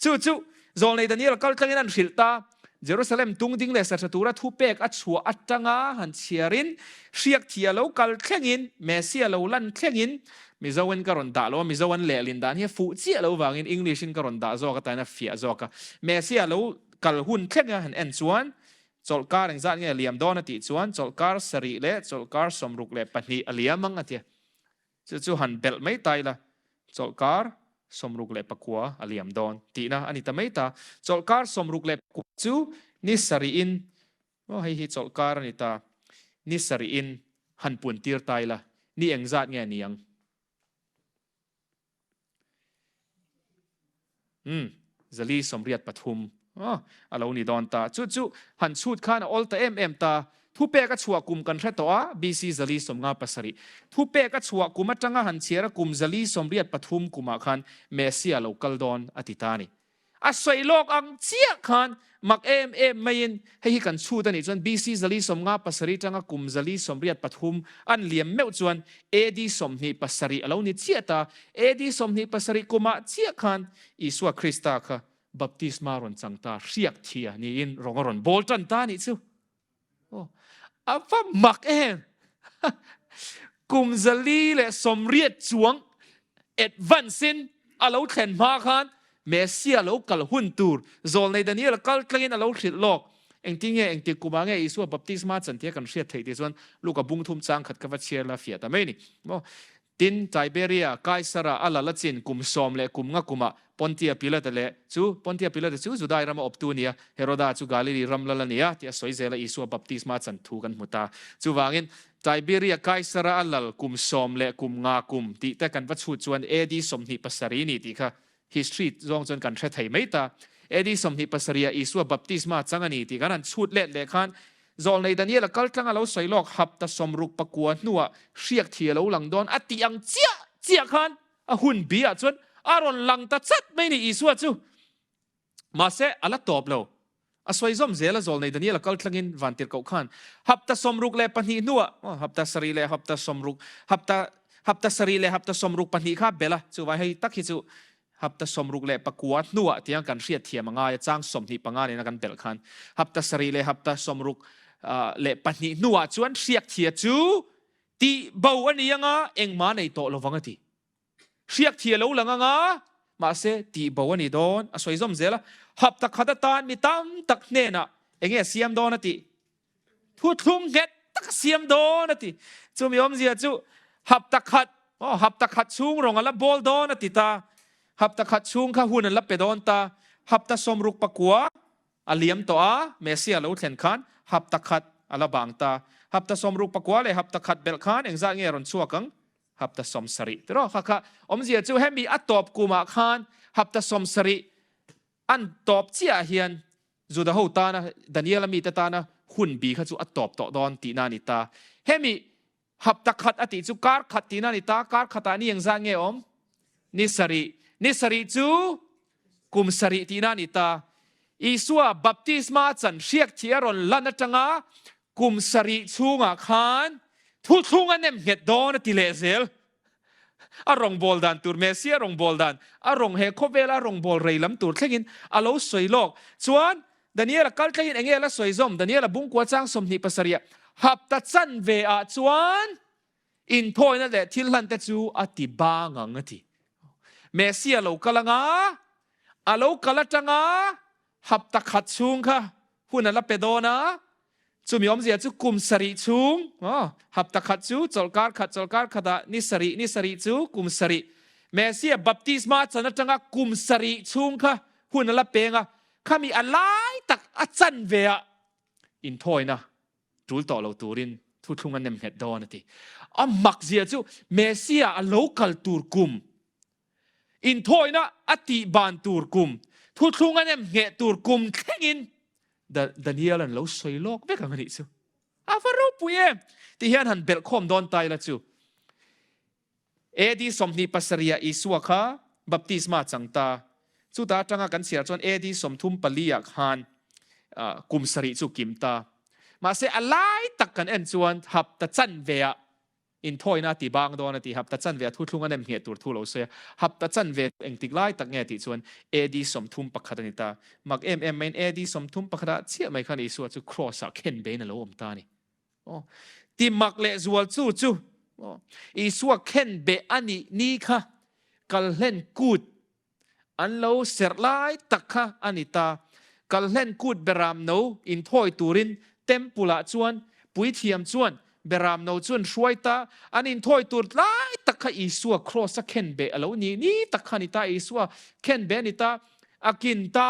Chu chu Zawlnei Daniel kal tlangin an hrilh ta. Jerusalem tung ding leh sa tha tura thupek a chhuah atanga han chhiarin hriak thih a lo kal thlengin, Messia lo lan thlengin, Mizoin ka rawn dah lo a, Mizo an lehlin dan hi a fuh chiah lo vangin English-in ka rawn dah zawk atan a fiah zawk a. Messia lo kal hun thlenga han en chuan chawlhkar engzat nge a liam dawn a tih chuan chawlhkar sarih leh chawlhkar 62 a liam ang a ti a. Chu chu han belh mai ta ila, chawlhkar 69 a liam dawn tihna a ni ta mai ta. Chawlhkar 69 chu ni sarihin, aw hei hi chawlhkar a ni ta, ni sarihin han pun tir ta ila, ni engzat nge ni ang? Umm, 483 a lo ni dawn ta. Chu chu han chhut khan a awl ta em em ta. Thupek a chhuah kum kan hre tawh a, BC 457. Thupek a chhuah kum atanga han chhiar a kum 483 kumah khan Messia lo kal dawn a ti ta a ni. A sawi lawk ang chiah khan mak em em maiin hei hi kan chhut a nih chuan BC 457 tanga kum 483 an liam meuh chuan AD 27 a lo ni chiah ta. AD 27 kumah chiah khan Isua Krista kha baptisma rawn chang ta, hriak thia niin rawng a rawn bawl tan ta a nih chu. Aw, a va mak em! Kum 480 chuang advance-in a lo thlen hma khan Messia lo kal hun tur Zawlnei Daniel kal tlangin a lo hrilh lawk. Engtin nge, engtik kumah nge Isua baptisma chan tia kan hriat theih tih chuan Luka bung thum chang khat ka va chhiar la fiah ta mai a ni. Maw? Tin, Tiberia, Kaisara a lal a chin kum sawm leh kum nga kumah Pontia Pilata leh chu Pontia Pilata chu Judai rama awptu a ni a, Heroda chu Galili ram lal a ni a, tih a sawi zel a, Isua baptisma chan thu kan hmu ta. Chuvangin, Tiberia, Kaisara a lal kum sawm leh kum nga kum tih te kan va chhut chuan AD 27 ni tih kha History zawng chuan kan hre thei mai ta. AD 27 ah Isua baptisma chang a ni tih kan han chhut let leh khan Zawlnei Daniel-a kal tlanga lo sawi lawk hapta 69 hnuah hriak thi a lo lang dawn a tih ang chiah chiah khan a hun bi ah chuan a rawn lang ta chat mai ni Isua chu. Mahse a la tawp lo. A sawi zawm zel a Zawlnei Daniel-a kal tlangin vantirhkoh khan hapta 62 hnuah, aw hapta sarih leh hapta sawmruk, hapta hapta sarih leh hapta 62 kha belh a, chuvai hei tak hi chu hapta 69 hnuah tiang kan hriat thiam a ngai a, chang 25 nena kan belh khan hapta sarih leh hapta 62 hnuah chuan hriak thia chu tih bo a ni anga engmah nei tawh lovang a ti. Hriak thi a lo lang anga, mahse tih bo a ni dawn, a sawi zawm zel a. Hapta khat atan mi tam tak hnenah enge a siam dawn a tih? Thuthlung nghet tak a siam dawn a ti. Chumi awmzia chu hapta khat, aw hapta khat chhung rawng a la bawl dawn a ti ta. Hapta khat chhung kha hun an la pe dawn ta. Hapta 69 a liam tawh a, Messia lo thlen khan hapta khat a la bang ta. Hapta 69 leh hapta khat belh khan engzat nge a rawn chhuak ang? Hapta 70 tiraw kha kha awmzia chu hemi a tawp kumah khan hapta 70 an tawp chiah ah hian Juda ho tana Daniela mite tana hun bi kha chu a tawp tawh dawn tihna a ni ta. Hemi hapta khat a tih chu kar khat tihna a ni ta, kar khatah ni engzat nge awm? Ni sarih. Ni sarih chu kum sarih tihna a ni ta. Isua baptisma chan hriak thih a rawn lan atanga kum sarih chhungah khan thuthlung a nem nghet dawn a ti leh zel. A rawngbâwl dan tur, Messia rawngbâwl dan, a rawng he khawvela a rawngbâwl rei lam tur thlengin a lo sawi lawk. Chuan, Daniel-a kal thlengin eng nge a la sawi zawm? Daniel-a bungkua chang 20 pasarih hapta chanve ah chuan inthawina leh thil hlan te chu a ti bang ang a ti. Messia lo kal anga, a lo kal atanga hapta khat chhung kha hun a la pe dawn a, chumi awmzia chu kum sarih chhung, hapta khat chu chawlhkar khat, chawlhkar khatah ni sarih, ni sarih chu kum sarih. Messia baptisma chan atanga kum sarih chhung kha hun a la peng a, khami a lai tak a chanve ah inthawina tul tawh lo turin thuthlung a nem nghet dawn a ti. A mak zia chu Messia a lo kal tur kum, inthawina a tih ban tur kum, thuthlung a nem ngheh tur kum thlengin Daniel an lo sawi lawk vek ang a nih chu. A va ropui em! Ti hian han belh khawm dawn ta ila chu. AD 27 ah Isua kha baptisma chang ta. Chuta atanga kan chhiar chuan AD 34 ah khan kum sarih chu kim ta. Mahse a lai tak kan en chuan hapta chanve ah inthawina a ti bang dawn a ti. Hapta chanve a thuthlung a nem ngheh tur thu lo sawi a. Hapta chanve engtik lai tak nge tih chuan AD 31 a ni ta. Mak em em maiin AD 31 ah chiah mai khan Isua chu Kraws ah khenbein a lo awm ta a ni. Aw, ti mak leh zual chu chu aw, Isua khen beh a nih ni kha kalhlen kut an lo serh lai tak kha a ni ta. Kalhlen kut beram no inthawi turin temple ah chuan puithiam chuan beram no chu an hruai ta. An inthawi tur lai tak kha Isua kraws a khen beh a lo nih ni tak kha a ni ta. Isua khen beh a ni ta, a kin ta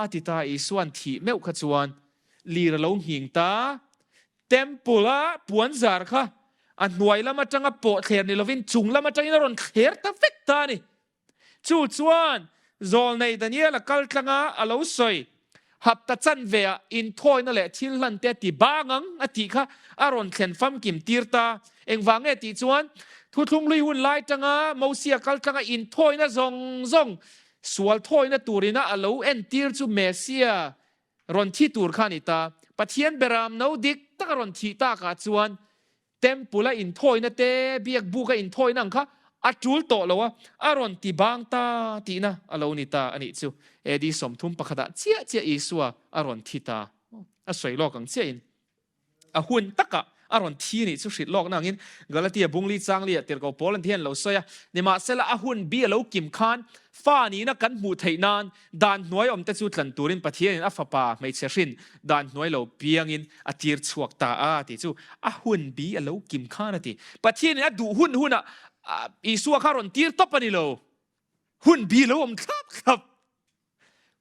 a ti ta. Isua'n thih meuh kha chuan Lir a lo nghing ta. Temple a puan zar kha a hnuai lam atanga pawh thler ni lovin chung lam atangin a rawn thler ta vek ta a ni. Chu chuan Zawlnei Daniel a kal tlanga a lo sawi, Hapta chanve ah inthawina leh thil hlan te a ti bang ang a tih kha a rawn thlen famkim tir ta. Engvang nge tih chuan Thuthlung hlui hun lai tanga Mosia kal tlanga inthawina zawng zawng sual thawina turina a lo entir chu Messia Rawn thi tur kha a ni ta. Pathian beram no dik taka rawn thih takah chuan Temple a inthawina te, biak buk a inthawina ang kha a tul tawh lo a, a rawn ti bang ta tihna a lo ni ta a nih chu. AD 31 ah chiah chiah Isua a rawn thi ta. A sawi lawk ang chiahin. A hun takah a rawn thi nih chu hrilh lawkna angin Galatia bungli changlia tirhkoh Paul an ti hian lo sawi a. Nimahsela a hun bi a lo kim khan fa nihna kan hmuh theih nan dan hnuai awmte chu tlan turin Pathianin a fapa hmeichhe hrin dan hnuai lo piangin a tir chhuak ta a tih chu a hun bi a lo kim khan a ti. Pathianin a duh hun hunah Isua kha a rawn tir tawp a ni lo. Hun bi lo awm thlap thlap.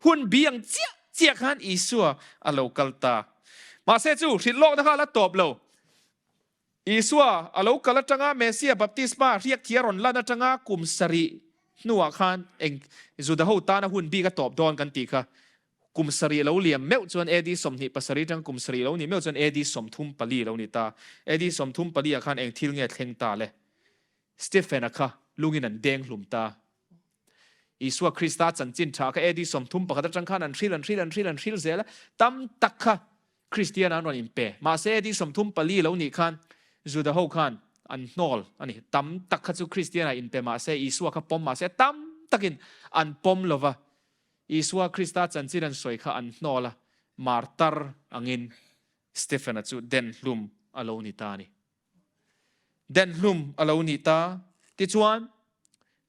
Hun bi ang chiah chiah khan Isua a lo kal ta. Mahse chu hrilh lawkna kha a la tawp lo. Isua a lo kal atanga Messia baptisma hriak thih a rawn lan atanga kum sarih hnuah khan eng Juda ho tana hun bik a tawp dawn kan tih kha. Kum sarih lo liam meuh chuan AD 27 atanga kum sarih lo nih meuh chuan AD 34 lo ni ta. AD 34 ah khan eng thil nge thleng ta le? Stephen-a kha lungin an deng hlum ta. Isua Krista chanchin tha kha AD 31 atang khan an hril, an hril, an hril, an hril zel a, tam tak kha Kristian an rawn inpe. Mahse AD 34 lo nih khan Juda ho khan an hnawl a ni. Tam tak kha chu Kristian ah inpe mahse Isua kha pawm mahse tam takin an pawm lo va. Isua Krista chanchin an sawi kha an hnawl a, martar angin Stephen-a chu den hlum a lo ni ta a ni. Denhlum a lo nih ta. Tichuan,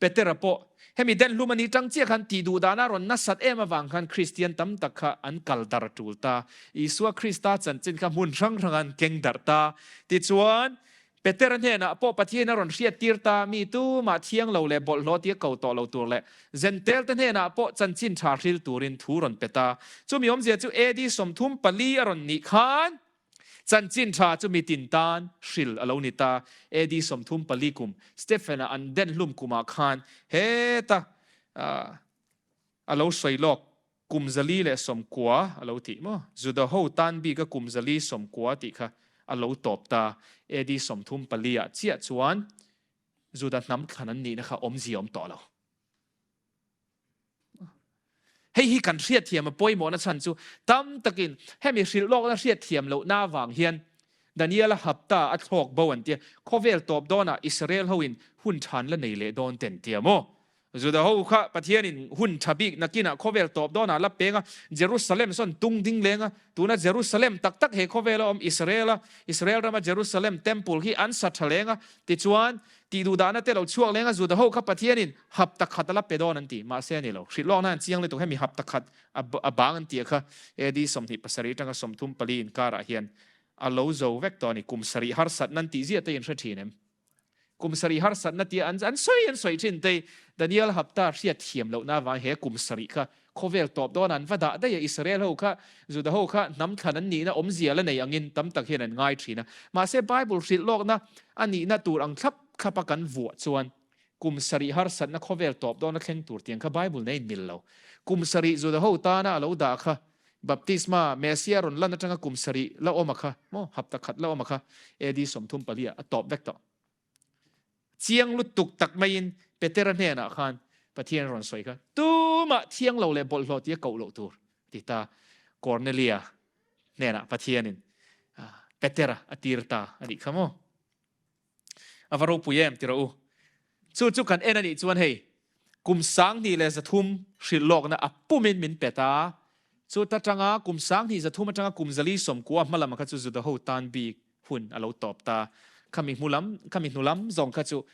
Petera pawh hemi denhlum a nih tang chiah khan tih duh dana rawn nasat em avang khan Kristian tam tak kha an kal darh a tul ta. Isua Krista chanchin kha hmun hrang hrang an keng darh ta. Tichuan, Petera hnenah pawh Pathian a rawn hriat tir ta, mi tumah thiang lo leh bawlhhlawh tia ko tawh lo tur leh Zentel te hnenah pawh chanchin tha hril turin thu rawn pe ta. Chumi awmzia chu AD 34 a rawn nih khan, Chanchin tha chu mitin tan hril a lo ni ta. AD 34 kum Stephen-a an den hlum kumah khan heta a lo sawi lawk kum 490 a lo tih maw? Juda ho tan bika kum 490 tih kha a lo tawp ta. AD 34 ah chiah chuan Juda hnam thlan an nihna kha awmzia awm tawh lo. Hei hi kan hriatthiam a pawimawhna chhan chu tam takin hemi hrilh lawkna hriatthiam lohna avang hian Daniela hapta a thlawk bo an tia, khawvel tawp dawnah Israel hoin hun than la nei leh dawn ten tia maw? Juda ho kha Pathianin hun tha bik nakinah khawvel tawp dawnah la peng a, Jerusalem sawn tung ding leng a, tuna Jerusalem tak tak he khawvela awm Israel a, Israel rama Jerusalem temple hi an sa tha leng a, tichuan tih duh dahna te lo chhuak leng a, Juda ho kha Pathianin hapta khat a la pe dawn an ti, mahse a ni lo. Hrilh lawkna an chiang lutuk, hemi hapta khat a bang an tih kha AD 27 atanga 34 inkarah hian a lo zo vek tawh a ni. Kum sarih harsatna an tih ziah te in hre thin em? Kum sarih harsatna tia an an sawi an sawi thin te, Daniel hapta hriat thiam lohna avang he kum sarih kha khawvel tawp dawn an va dah daih a, Israel ho kha Juda ho kha hnam thlan an nihna awmzia la nei angin tam tak hian an ngai thin a. Mahse Bible hrilh lawkna a nihna tur ang thlap thlap a kan vuah chuan kum sarih harsatna khawvel tawp dawna thleng tur tiang kha Bible nen a inmil lo. Kum sarih Juda ho tana a lo dah kha Baptisma, Messia rawn lan atanga kum sarih la awm a kha maw, hapta khat la awm a kha AD 34 ah a tawp vek tawh. Chiang lutuk tak maiin Petera hnenah khan Pathian rawn sawi kha, Tumah thiang lo leh bawlhhlawh tia koh loh tur a ti ta. Cornelia hnenah Pathianin Petera a tir ta a nih kha maw. A va ropui em ti rawh u. Chu chu kan en a nih chuan hei kum 2300 hrilh lawkna a pumin min pe ta. Chu ta tanga kum 2300 atanga kum 490 hma lam kha chu Juda ho tan bik hun a lo tawp ta. Khami hmu lam, khami hnu lam zawng kha chu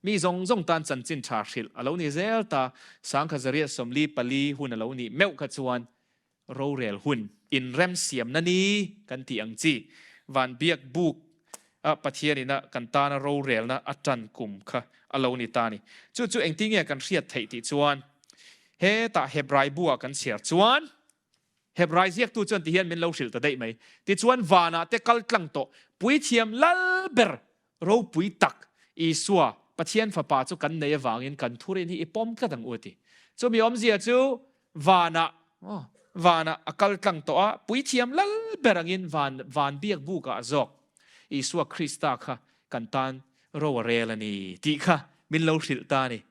mi zawng zawng tan chanchin tha hrilh a lo ni zel ta. 1944 hun a lo nih meuh kha chuan Rorel hun inremsiamna ni kan tih ang chi, van biak buk a Pathian ina kan tana rorelna a tan kum kha a lo ni ta ni. Chu chu engtin nge kan hriat theih tih chuan hetah Hebrai bu ah kan chhiar chuan Hebrai ziaktu chuan tihian min lo hrilh ta daih mai. Tichuan vanah te kal tlang tawh puithiam lal ber Ropui tak Isua, Pathian Fapa chu kan nei avangin kan thurin hi i pawm tlat ang u a ti. Chumi awmzia chu vanah, aw, vanah a kal tlang tawh a, puithiam lal ber angin van, van biak bukah zawk Isua Krista kha kan tan ro a rel a ni tih kha min lo hrilh ta a ni.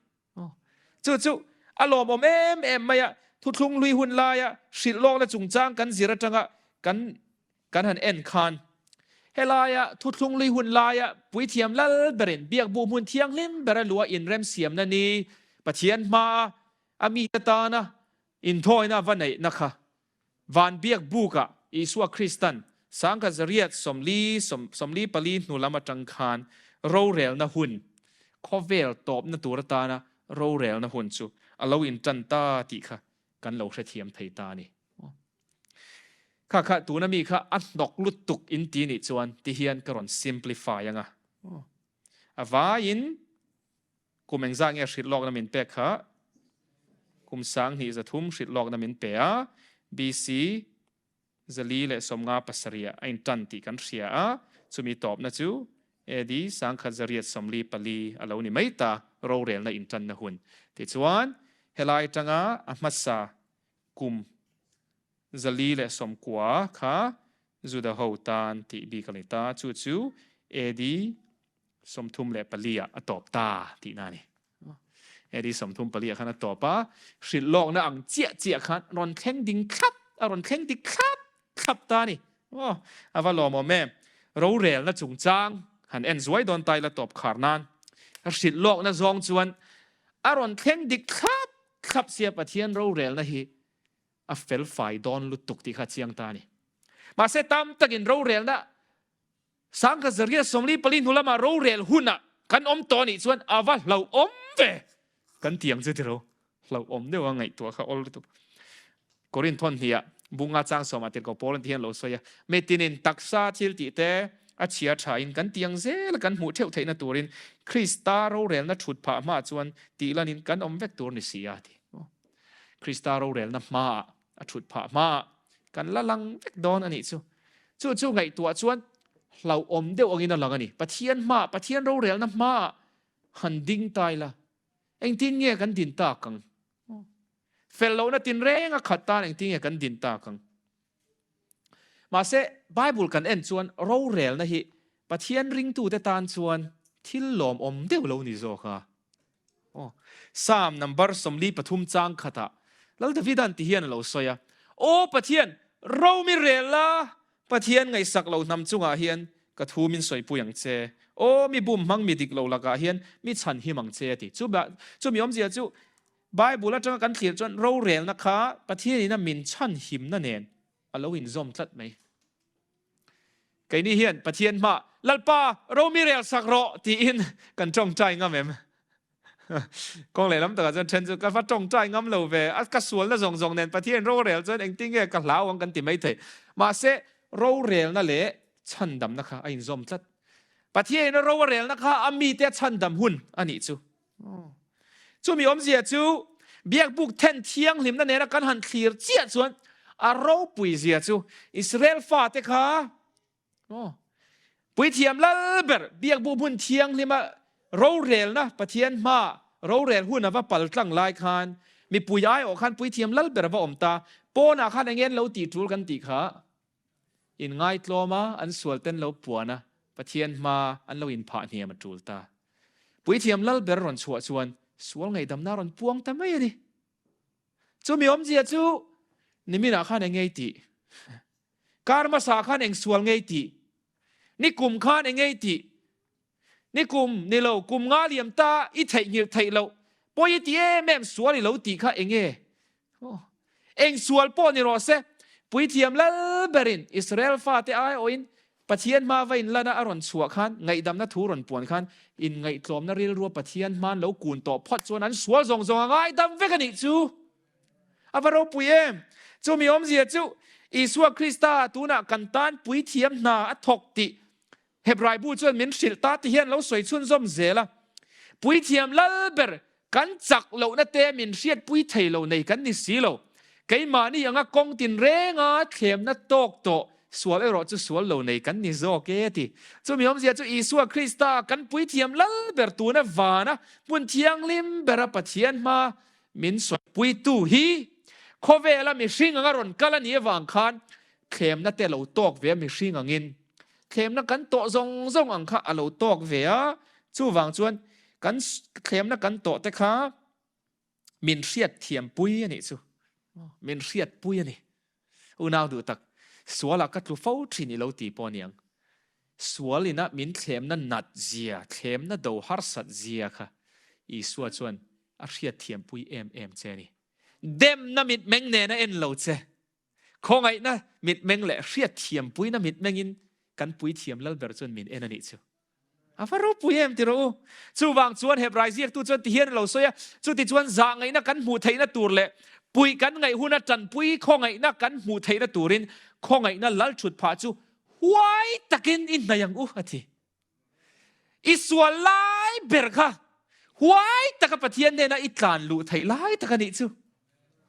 Chu chu a lawmawm em em mai a, thuthlung hlui hun laia hrilh lawkna chungchang kan zir atanga kan kan han en khan helaia thuthlung hlui hun laia puithiam lal berin biakbuh hmun thianghlim bera lua inremsiamna ni Pathian hmaa a mite tana inthawina va neihna kha Van biak bukah Isua Kristan 1844 hnu lam atang khan rorelna hun, khawvel tawpna tur atana rorelna hun chu a lo intan ta tih kha kan lo hrethiam thei ta a ni. Kha kha tuna mi kha a hnawk lutuk in ti nih chuan tihian ka rawn simplify anga. A vaiin Kum engzah nge hrilh lawkna min pek kha? Kum 2300 hrilh lawkna min pe a, BC 457 ah a intan tih kan hria a, chumi tawpna chu AD 1844 a lo ni mai ta, rorelna intanna hun. Tichuan, helai atanga a hmasa kum 490 kha Juda ho tan tih bik a ni ta, chu chu AD 34 ah a tawp ta tihna a ni. AD 34 ah khan a tawp a, hrilh lawkna ang chiah chiah khan rawn thleng ding thlap, a rawn thleng dik thlap thlap ta a ni. Aw, a va lawmawm em! Rorelna chungchang han en zuai dawn ta ila tawp khar nan hrilh lawkna zawng chuan a rawn thleng dik thlap thlap sia Pathian rorelna hi a fel fai dawn lutuk tih kha a chiang ta a ni. Mahse tam takin rorelna 1944 hnu lama rorel hunah kan awm tawh anih chuan a va hlauhawm ve kan ti ang chu tiro. Hlauhawm deuh a ngaihtuah kha awl lutuk. Korinth thawn hniah bunga chang sawmah tirhkoh Paul an ti hian lo sawi a, Mitinin taksa thil tih te a chhia thain kan ti ang zel a kan hmuh theuh theihna turin Krista rorelna thut phah hma chuan tih lanin kan awm vek tur ni si a ti. Krista rorelna hmaah a thut phah hmaah kan la lang vek dawn a nih chu. Chu chu ngaihtuah chuan hlauhawm deuh angin a lang a ni. Pathian hmaah, Pathian rorelna hmaah han ding ta ila, engtin nge kan din tak ang? Fel lohna tinreng a khat tan engtin nge kan din tak ang? Mahse, Bible kan en chuan rorelna hi Pathian ringtute tan chuan thil lawmawm deuh lo ni zawk a. Aw, Psalm number 43 chang khatah. Lal Davida'n ti hian a lo sawi a, Aw Pathian, ro mi rel la, Pathian ngaihsak lo hnam chungah hian ka thu min sawipui ang che. Aw mi bum hmang mi dik lo lakah hian mi chhan him ang che a ti. Chumi awmzia chu Bible atanga kan thlir chuan rorelna kha Pathianin a min chhan himna nen a lo inzawm tlat mai. Keini hian Pathian hma, Lalpa, ro mi rel sak rawh tiin kan tawngtai ngam em? Kawng lehlam takah chuan then chu ka va tawngtai ngam lo ve, a ka sualna zawng zawng nen Pathian rorel chuan engtin nge ka hlau ang kan ti mai thei. Mahse, rorelna leh chhandamna kha a inzawm tlat. Pathianin a ro a relna kha a mite a chhandam hun a nih chu. Chumi awmzia chu biakbuk then thianghlimna nena kan han thlir chiah chuan a ropui zia chu Israel fate kha puithiam lal ber biakbuk hmun thianghlima rorelna Pathian hma rorel hun a va pal tlang lai khan mipui aiawh khan puithiam lal ber a va awm ta. Pawnah khan enge an lo tih tul kan tih kha Inngaitlawm a, an sual ten lo puan a, Pathian hma an lo inphah hniam a tul ta. Puithiam lal ber rawn chhuah chuan sual ngaihdamna a rawn puang ta mai a ni. Chumi awmzia chu niminah khan eng ngei tih? Kar hmasa khan eng sual ngei tih? Nikum khan eng ngei tih? Nikum ni lo, kum nga liam ta i theihnghilh theih loh, pawi i ti em em sual i lo tih kha eng nge? Aw, eng sual pawh ni rawh se, Puithiam lal berin Israel fate aiawhin Pathian hma va inlan a a rawn chhuah khan, ngaihdamna thu rawn puan khan, inngaihtlawmna rilrua Pathian hmaan lo kun tawh phawt chuan an sual zawng zawng a ngaidam vek a nih chu. A va ropui em! Chumi awmzia chu Isua Krista tunah kan tan puithiam hna a thawk tih Hebrai bu chuan min hrilh ta ti hian lo sawi chhunzawm zel a, Puithiam lal ber kan chak lohna te min hriatpui thei lo nei kan ni si lo. Keimahni anga kawng tinrenga thlemna tawk tawh sual erawh chu sual lo nei kan ni zawk e ti. Chumi awmzia chu Isua Krista kan puithiam lal ber tuna vana hmun thianghlim bera Pathian hma min sawipuitu hi khawvela mihring anga rawn kal a nih avang khan thlemna te lo tawk ve a mihring angin Thlemna kan tawh zawng zawng ang kha a lo tawk ve a, chuvang chuan kan thlemna kan tawh te kha min hriat thiam pui a nih chu, min hriat pui a ni. Unau duh tak, sualah ka tlu fo thin i lo ti pawh a niang. Sual ina min thlemna nat zia, thlemna do harsat zia kha Isua chuan a hriat thiam pui em em che a ni. Demna mitmeng nen a en lo che. Khawngaihna mitmeng leh hriatthiampuina mitmengin kan puithiam Lalber chuan min en a nih chu. A va ropui em ti rawh u. Chuvang chuan Hebrai ziaktu chuan ti hian a lo sawi a, chutichuan zahngaihna kan hmuh theihna tur leh puih kan ngaih huna tanpui khawngaihna kan hmuh theihna turin khawngaihna lal thut phah chu huai takin i hnaih ang u a ti. I sual lai ber kha huai taka Pathian hnena i tlan luh theih lai tak a nih chu.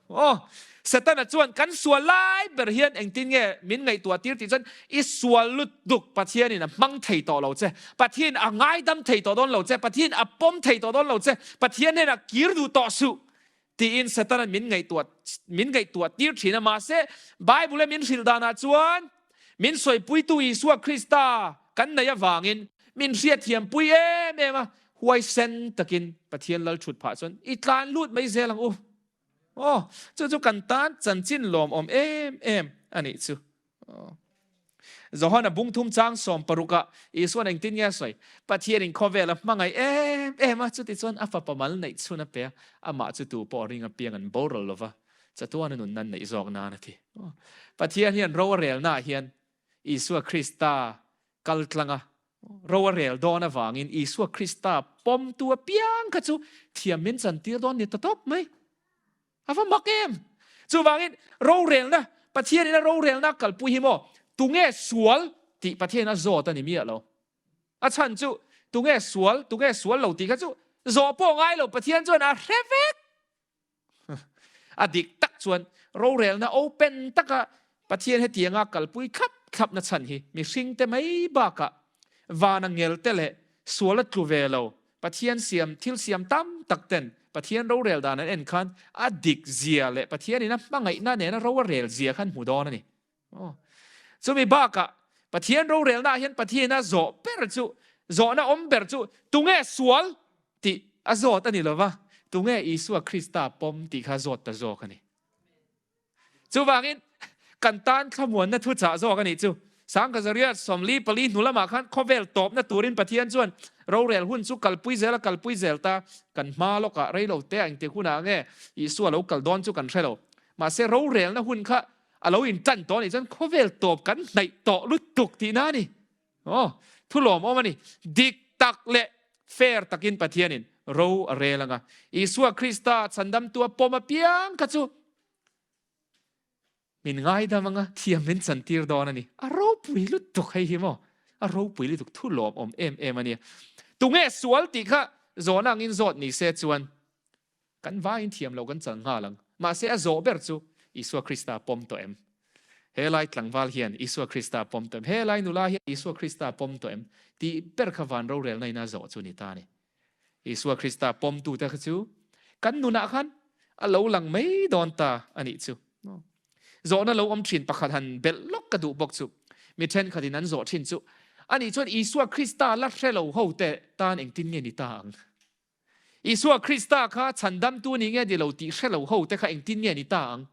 Aw, Setana chuan kan sual lai ber hian engtin nge min ngaihtuah tir tih chuan i sual lutuk Pathianin a hmang thei tawh lo che, Pathianin a ngaidam thei tawh dawn lo che, Pathianin a pawm thei tawh dawn lo che, Pathian hnenah kir duh tawh suh tiin Setana'n min ngaihtuah min ngaihtuah tir thin a. Mahse, Bible-a min hrilh danah chuan min sawipuitu Isua Krista kan neih avangin min hriatthiampui em em a, huaisen takin Pathian lal thut phah chuan i tlan lut mai zel ang u. Aw, chu chu kan tan chanchin lawmawm em em a nih chu. Johana bungthum chang sawmparukah Isua'n engtin nge a sawi? Pathianin khawvel a hmangaih em em a, chutichuan a fapa mal neih chhun a pe a, amah chu tu pawh ring apiang an boral lo va, chatuana nunna an neih zawk nan a ti. Pathian hian ro a relnaah hian Isua Krista kal tlanga ro a rel dawn avangin Isua Krista pawmtu apiang kha chu thiam min chantir dawn ni ta tawp mai. A va mak em! Chuvangin rorelna, Pathianin a rorelna a kalpui hi maw, tunge sual tih Pathianin a zawt a ni miah lo. A chhan chu tunge sual, tunge sual lo tih kha chu zawh pawh ngai lo, Pathian chuan a hre vek. A dik tak chuan rorelna open taka Pathian hetianga kalpui thlap thlapna chhan hi mihringte mai bakah vana ngelte leh sual a tlu ve lo Pathian siam thil siam tam tak ten Pathian rorel dan an en khan a dik zia leh Pathianin a hmangaihna nena ro a rel zia khan hmu dawn a ni. Aw. Chumi bakah Pathian rorelnaah hian Pathianin a zawh ber chu zawhna awm ber chu tunge sual tih a zawt a ni lova, tunge Isua Krista pawm tih kha zawt ta zawk a ni. Chuvangin, kan tan thlamuanna thuchah zawk a nih chu. Sangkazariat 44 hnu lamah khan khawvel tawpna turin Pathian chuan rorel hun chu kalpui zel a kalpui zel ta. Kan hma lawkah reilo te a engtik hunah nge Isua lo kal dawn chu kan hre lo. Mahse rorelna hun kha a lo intan tawh a nih chuan khawvel tawp kan hnaih tawh lutuk tihna a ni. Aw, thu lawmawm a ni. Dik tak leh fair takin Pathianin ro a rel ang a. Isua Krista chhandamtu a pawm apiang kha chu min ngaidam ang a, thiam min chantir dawn a ni. A ropui lutuk hei hi maw? A ropui lutuk thu lawmawm em em a nia. Tunge sual tih kha zawhna angin zawt ni se chuan Kan vaiin thiam lo kan chal nghal ang. Mahse a zawh ber chu Isua Krista pawm tawh em? He lai tlangval hian Isua Krista pawm tawh em? He lai nula hian Isua Krista pawm tawh em? Tih ber kha van rorelna in a zawh chu ni ta a ni. Isua Krista pawmtute kha chu kan nunah khan a lo lang mai dawn ta a nih chu. Zawhna lo awm thin pakhat han belh lawk ka duh bawk chu. Mi thenkhatin an zawh thin chu, Anih chuan Isua Krista la hre lo hote tan engtin nge ni ta ang? Isua Krista kha chhandamtu ni nge ni lo tih hre lo ho te kha engtin nge ni ta ang?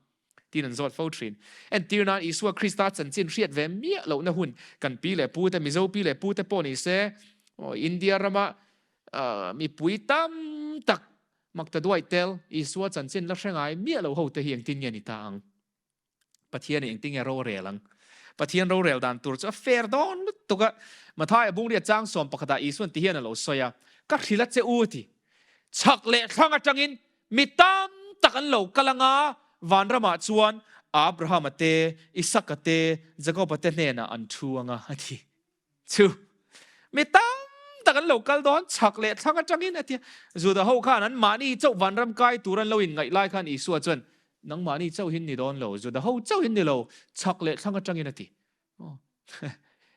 tiin an zawt fo thin. Entir nan Isua Krista chanchin hriat ve miah lohna hun kan pi leh pu te, Mizo pi leh pu te pawh ni se, India rama mipui tam tak maktaduai tel Isua chanchin la hre ngai miah lo ho te hi engtin nge ni ta ang? Pathian in engtin nge rorel ang? Pathian rorel dan tur chu a fair dawn lutuk a. Mathaia bungria chang sawm pakhatah Isuan ti hian a lo sawi a, Ka hrilh a che u ti. Chhak leh thlang atangin mi tam tak an lo kal anga vanramah chuan Abrahama te, Isaka te, Jakoba te hnenah an thu anga a ti. Chu mi tam tak an lo kal dawn chhak leh thlang atangin a ti a. Juda ho khan an mahni chauh vanram kai tur an lo inngaih lai khan Isua chuan, Nangmahni chauhin ni dawn lo, Juda ho chauhin ni lo, chhak leh thlang atangin a ti.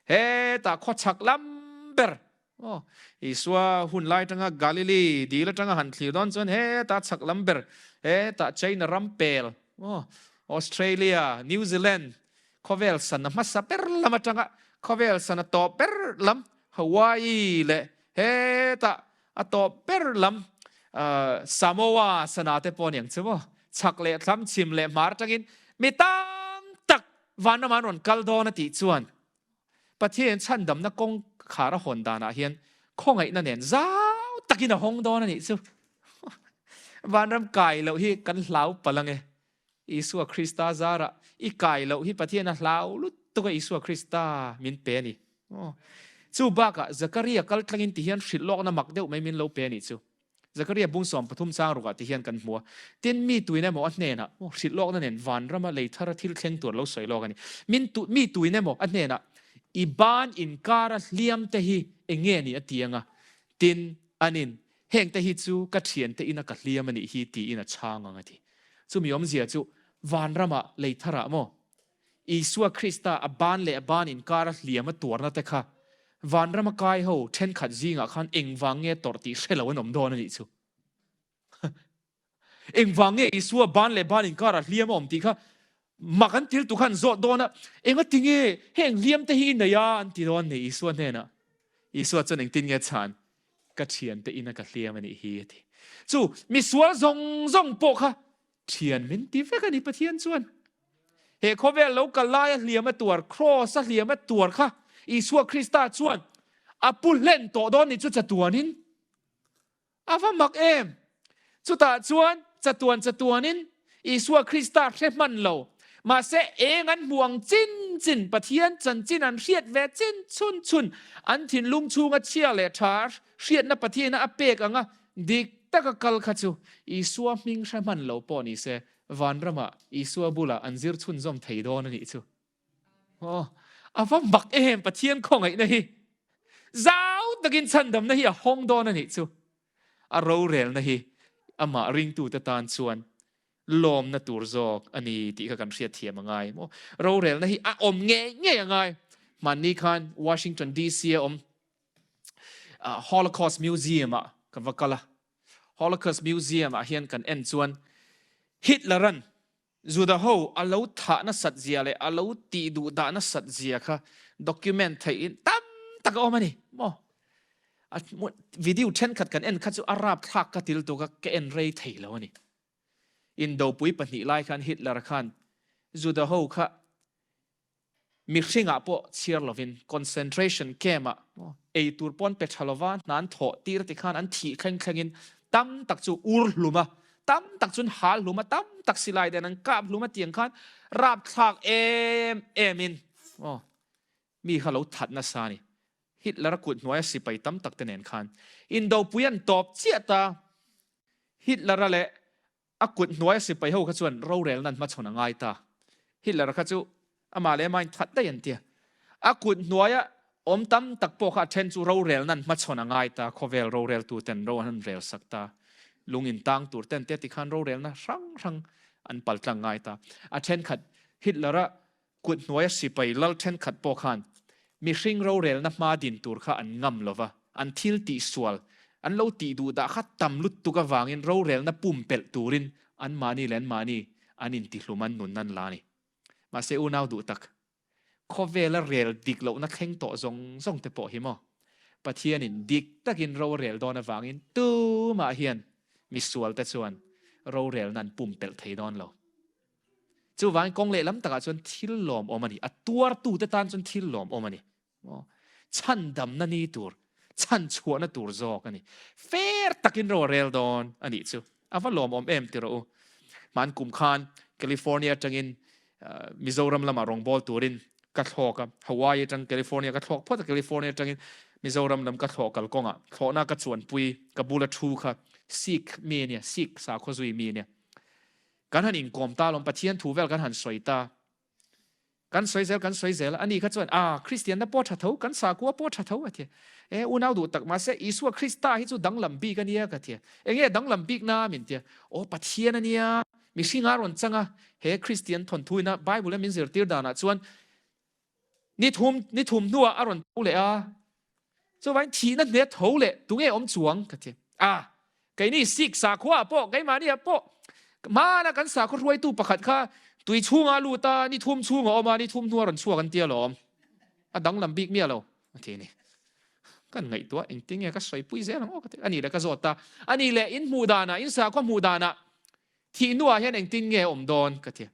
Hetah khaw chhak lam ber Isua hun lai atanga Galili dil atanga han thlir dawn chuan hetah chhak lam ber, hetah China ram pel, Australia, New Zealand, Khawvel sana hmasa ber lam atanga khawvel sana tawp ber lam Hawaii leh hetah a tawp ber lam Samoa sana te pawh aniang chu maw? Chhak leh thlam, chhim leh hmar atangin mi tam tak vanram an rawn kal dawn a tih chuan Pathian chhandamna kawngkhar a hawn danah hian khawngaihna nen zau takin a hawng dawn a nih chu. Vanram kai loh hi kan hlau palh ange. Isua Krista zarah i kai loh hi Pathian a hlau lutuk a Isua Krista min pe a ni. Chu bakah Zakaria kal tlangin ti hian hrilh lawkna mak deuh mai min lo pe a nih chu. Zakaria bung 13 chang rukah ti hian kan hmu a, tin mi tuin emaw a hnenah hrilh lawkna nen vanrama lei thara thil thleng tur lo sawi lawk a ni. Min tu mi tuin emaw a hnenah i ban inkara hliam te hi eng nge ni a ti anga, tin anin Hengte hi chu ka thiante ina ka hliam a nih hi tiin a chhang ang a ti. Chumi awmzia chu vanramah lei tharah maw Isua Krista a ban leh a ban inkara hliam a tuarna te kha vanrama kai ho thenkhat zingah khan engvang nge tawrh tih hre lo an awm dawn a nih chu. Engvang nge Isua ban leh ban inkara hliam a awm tih kha mak an til tu khan zawt dawn a, enga ti nge heng hliam te hi i nei a an ti dawn ni Isua hnenah. Isua chuan engtin nge chhan? Ka thiante ina ka hliam a nih hi a ti. Chu misual zawng zawng pawh kha thian min ti vek a ni Pathian chuan. He khawvel lo kal laia hliam a tuar, kraws a hliam a tuar kha Isua Krista chuan a pu hlen tawh dawn ni chu chatuanin A va mak em! Chutah chuan chatuan chatuanin Isua Krista hre hman lo. Mahse, eng an hmuh ang chin chin, Pathian chanchin an hriat ve chin chhun chhun, an thinlung chhunga chhia leh tha hriatna Pathiana a pek anga dik taka kal kha chu Isua hming hre hman lo pawh ni se, vanramah Isua bulah an zir chhunzawm thei dawn a nih chu. Aw, a va mak em Pathian khawngaihna hi. Zau takin chhandamna hi a hawng dawn a nih chu. A rorelna hi amah ringtute tan chuan lawmna tur zawk a ni tih kha kan hriatthiam a ngai maw. Rorelna hi a awm ngei ngei a ngai. Hmanni khan Washington DC a awm Holocaust Museum ah ka va kal a. Holocaust Museum ah hian kan en chuan Hitler-a'n Juda ho a lo thah nasat zia leh a lo tih duh dah nasat zia kha document theih in tam tak a awm a ni maw? A video thenkhat kan en kha chu a rapthlak ka til tuk a, ka en rei thei lo a ni. Indopui pahnih lai khan Hitler khan. Juda ho kha mihringah pawh chhiar lovin concentration camp-ah ei tur pawn pe tha lova hna an thawh tir ti khan an thih thleng thlengin tam tak chu ur hlum a, tam tak chuan hal hlum a, tam tak silai den an kap hlum a tiang khan rapthlak em emin mi kha lo that nasa a ni. Hitler-a kut hnuaia sipai tam tak te nen khan indopui an tawp chiah ta. Hitler-a leh A kut hnuaia sipai ho kha chuan rorelna an hmachhawn a ngai ta. Hitler kha chu amah leh amahin that daih an tia. A kut hnuaia awm tam tak pawh kha a then chu rorelna an hmachhawn a ngai ta, khawvel roreltu ten ro an han rel sak ta. Lung in tang tur ten te tikhan rorelna hrang hrang an paltlang ngai ta. A thenkhat Hitler-a Kut hnuaia sipai lal thenkhat pawh khan mihring rorelna hma din tur kha an ngam lo va, an thil tihsual an lo tih duh dah kha tam lutuk avangin rorelna pumpelh turin anmahni leh anmahni an intihlum an nun an la a ni. Mahse unau duh tak, khawvela rel dik lohna thleng tawh zawng zawng te pawh hi maw Pathianin dik takin ro a rel dawn avangin tumah hian misualte chuan rorelna an pumpelh thei dawn lo. Chuvangin kawng lehlam takah chuan thil lawmawm a ni. A tuartute tan chuan thil lawmawm a ni. Chhandamna ni tur, chhanchhuahna tur zawk a ni. Fair takin ro a rel dawn a nih chu. A va lawmawm em ti rawh u. Hman kum khan California atangin Mizoram lamah rawngbâwl turin ka thlawk a. Hawaii atang California ka thlawk phawt a, California atangin Mizoram lam ka thlawh kalkawngah thlawhna ka chuanpui, ka bula thu kha Sikh mi a nia, Sikh sakhaw zui mi a nia. Kan han inkawm ta alawm, Pathian thu vel kan han sawi ta. Kan sawi zel, kan sawi zel a, ani kha chuan, Ah, Kristianna pawh tha tho, kan sakhua pawh tha tho, a ti. E, unau duh tak, mahse Isua Krista hi chu danglam bik a nia, ka ti. Enge danglam bik na? min ti a. Aw, Pathian a nia, mihring a rawn chang a, he Kristian thawnthuina Bible-a min zirtir danah chuan Ni thum, ni thum hnuah a rawn tho leh a, chuvangin thihna hne tho leh tunge awm chuang ka ti. A, keini Sikh sakhuaah pawh, keimahniah pawh, hmana kan sakhaw hruaitu pakhat kha tui chhungah a lut a, ni thum chhung a awm a, ni thum hnuah a rawn chhuak an ti alawm. A danglam bik miah lo, a ti a ni. Kan ngaihtuah engtin nge ka sawipui zel ang aw ka ti. A nih leh ka zawt ta, a nih leh in hmuh danah, in sakhaw hmuh danah Thih hnuah hian engtin nge awm dawn? ka ti.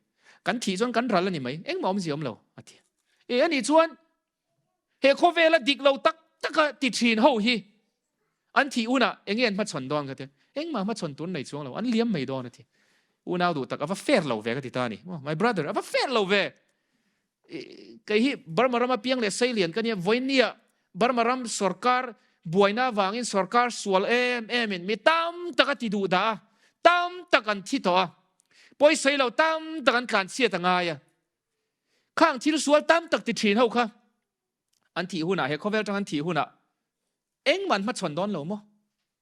Kan thih chuan kan ral a ni mai, engmah awmzia awm lo, a ti. E, anih chuan he khawvela dik lo tak taka ti thin ho hi an thih hunah enge an hmachhawn dawn? ka ti. Engmah hmachhawn tur nei chuang lo, an liam mai dawn, a ti. Unau duh tak, a va fair lo ve ka ti ta a ni. Oh, my brother, a va fair lo ve! Kei hi Burma rama piang leh seilian ka nia, vawinia Burma ram sorkar buaina avangin sorkar sual em emin mi tam tak a ti duh dah a, tam tak an thi tawh a, pawisawi lo tam tak an tlanchhiat a ngai a. Khang thil sual tam tak ti thin ho kha an thih hunah, he khawvel tang an thih hunah Engmah an hmachhawn dawn lo maw?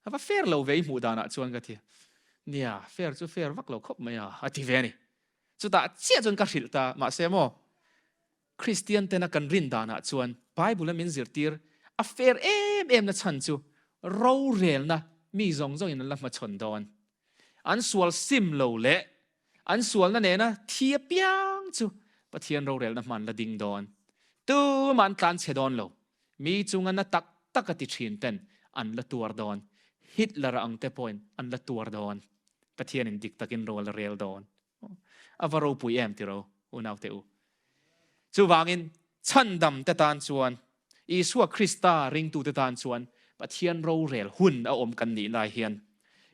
A va fair lo ve i hmuh danah chuan ka ti. Nia, fair chu fair vak lo khawp mai a, a ti ve a ni. Chutah chiah chuan ka hrilh ta, mahse maw, Kristian tena kan rin danah chuan Bible-a min zirtir a fair em em na chhan chu rorelna mi zawng zawngin an la hmachhawn dawn. An sual sim lo leh an sualna nena thi apiang chu Pathian rorelna hman la ding dawn. Tumah an tlanchhe dawn lo. Mi chunga na tak tak a ti thin ten an la tuar dawn. Hitler-a ang te pawhin an la tuar dawn. Pathianin dik takin ro a la rel dawn. A va ropui em tiro unaute u. Chuvangin chhandam te tan chuan Isua Krista ringtute tan chuan Pathian rorel hun a awm kan nih lai hian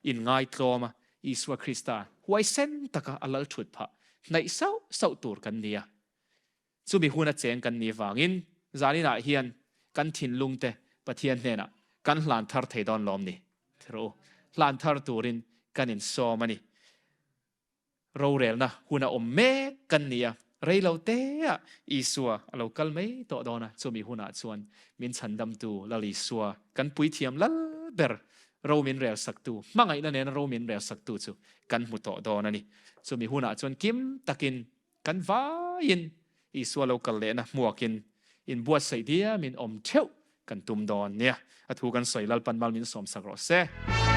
inngaitlawm a Isua Krista huaisen taka a lal thut phah hnaih sauh sauh tur kan ni a. Chumi huna cheng kan nih vangin zaninah hian kan thinlungte Pathian hnenah kan hlan thar thei dawn lawm ni? Thero u, hlan thar turin kan insawm a ni. Rorelna huna awm mek kan ni a, rei lo teah Isua a lo kal mai tawh dawn a, chumi hunah chuan min chhandamtu Lal Isua, kan puithiam lal ber, ro min relsaktu, hmangaihna nena ro min relsaktu chu kan hmu tawh dawn a ni. Chumi hunah chuan kim takin Kan vaiin Isua lo kal lehna hmuakin inbuatsaih diamin awm theuh kan tum dawn nia. A thu kan sawi Lalpan mal min sawmsak rawh se.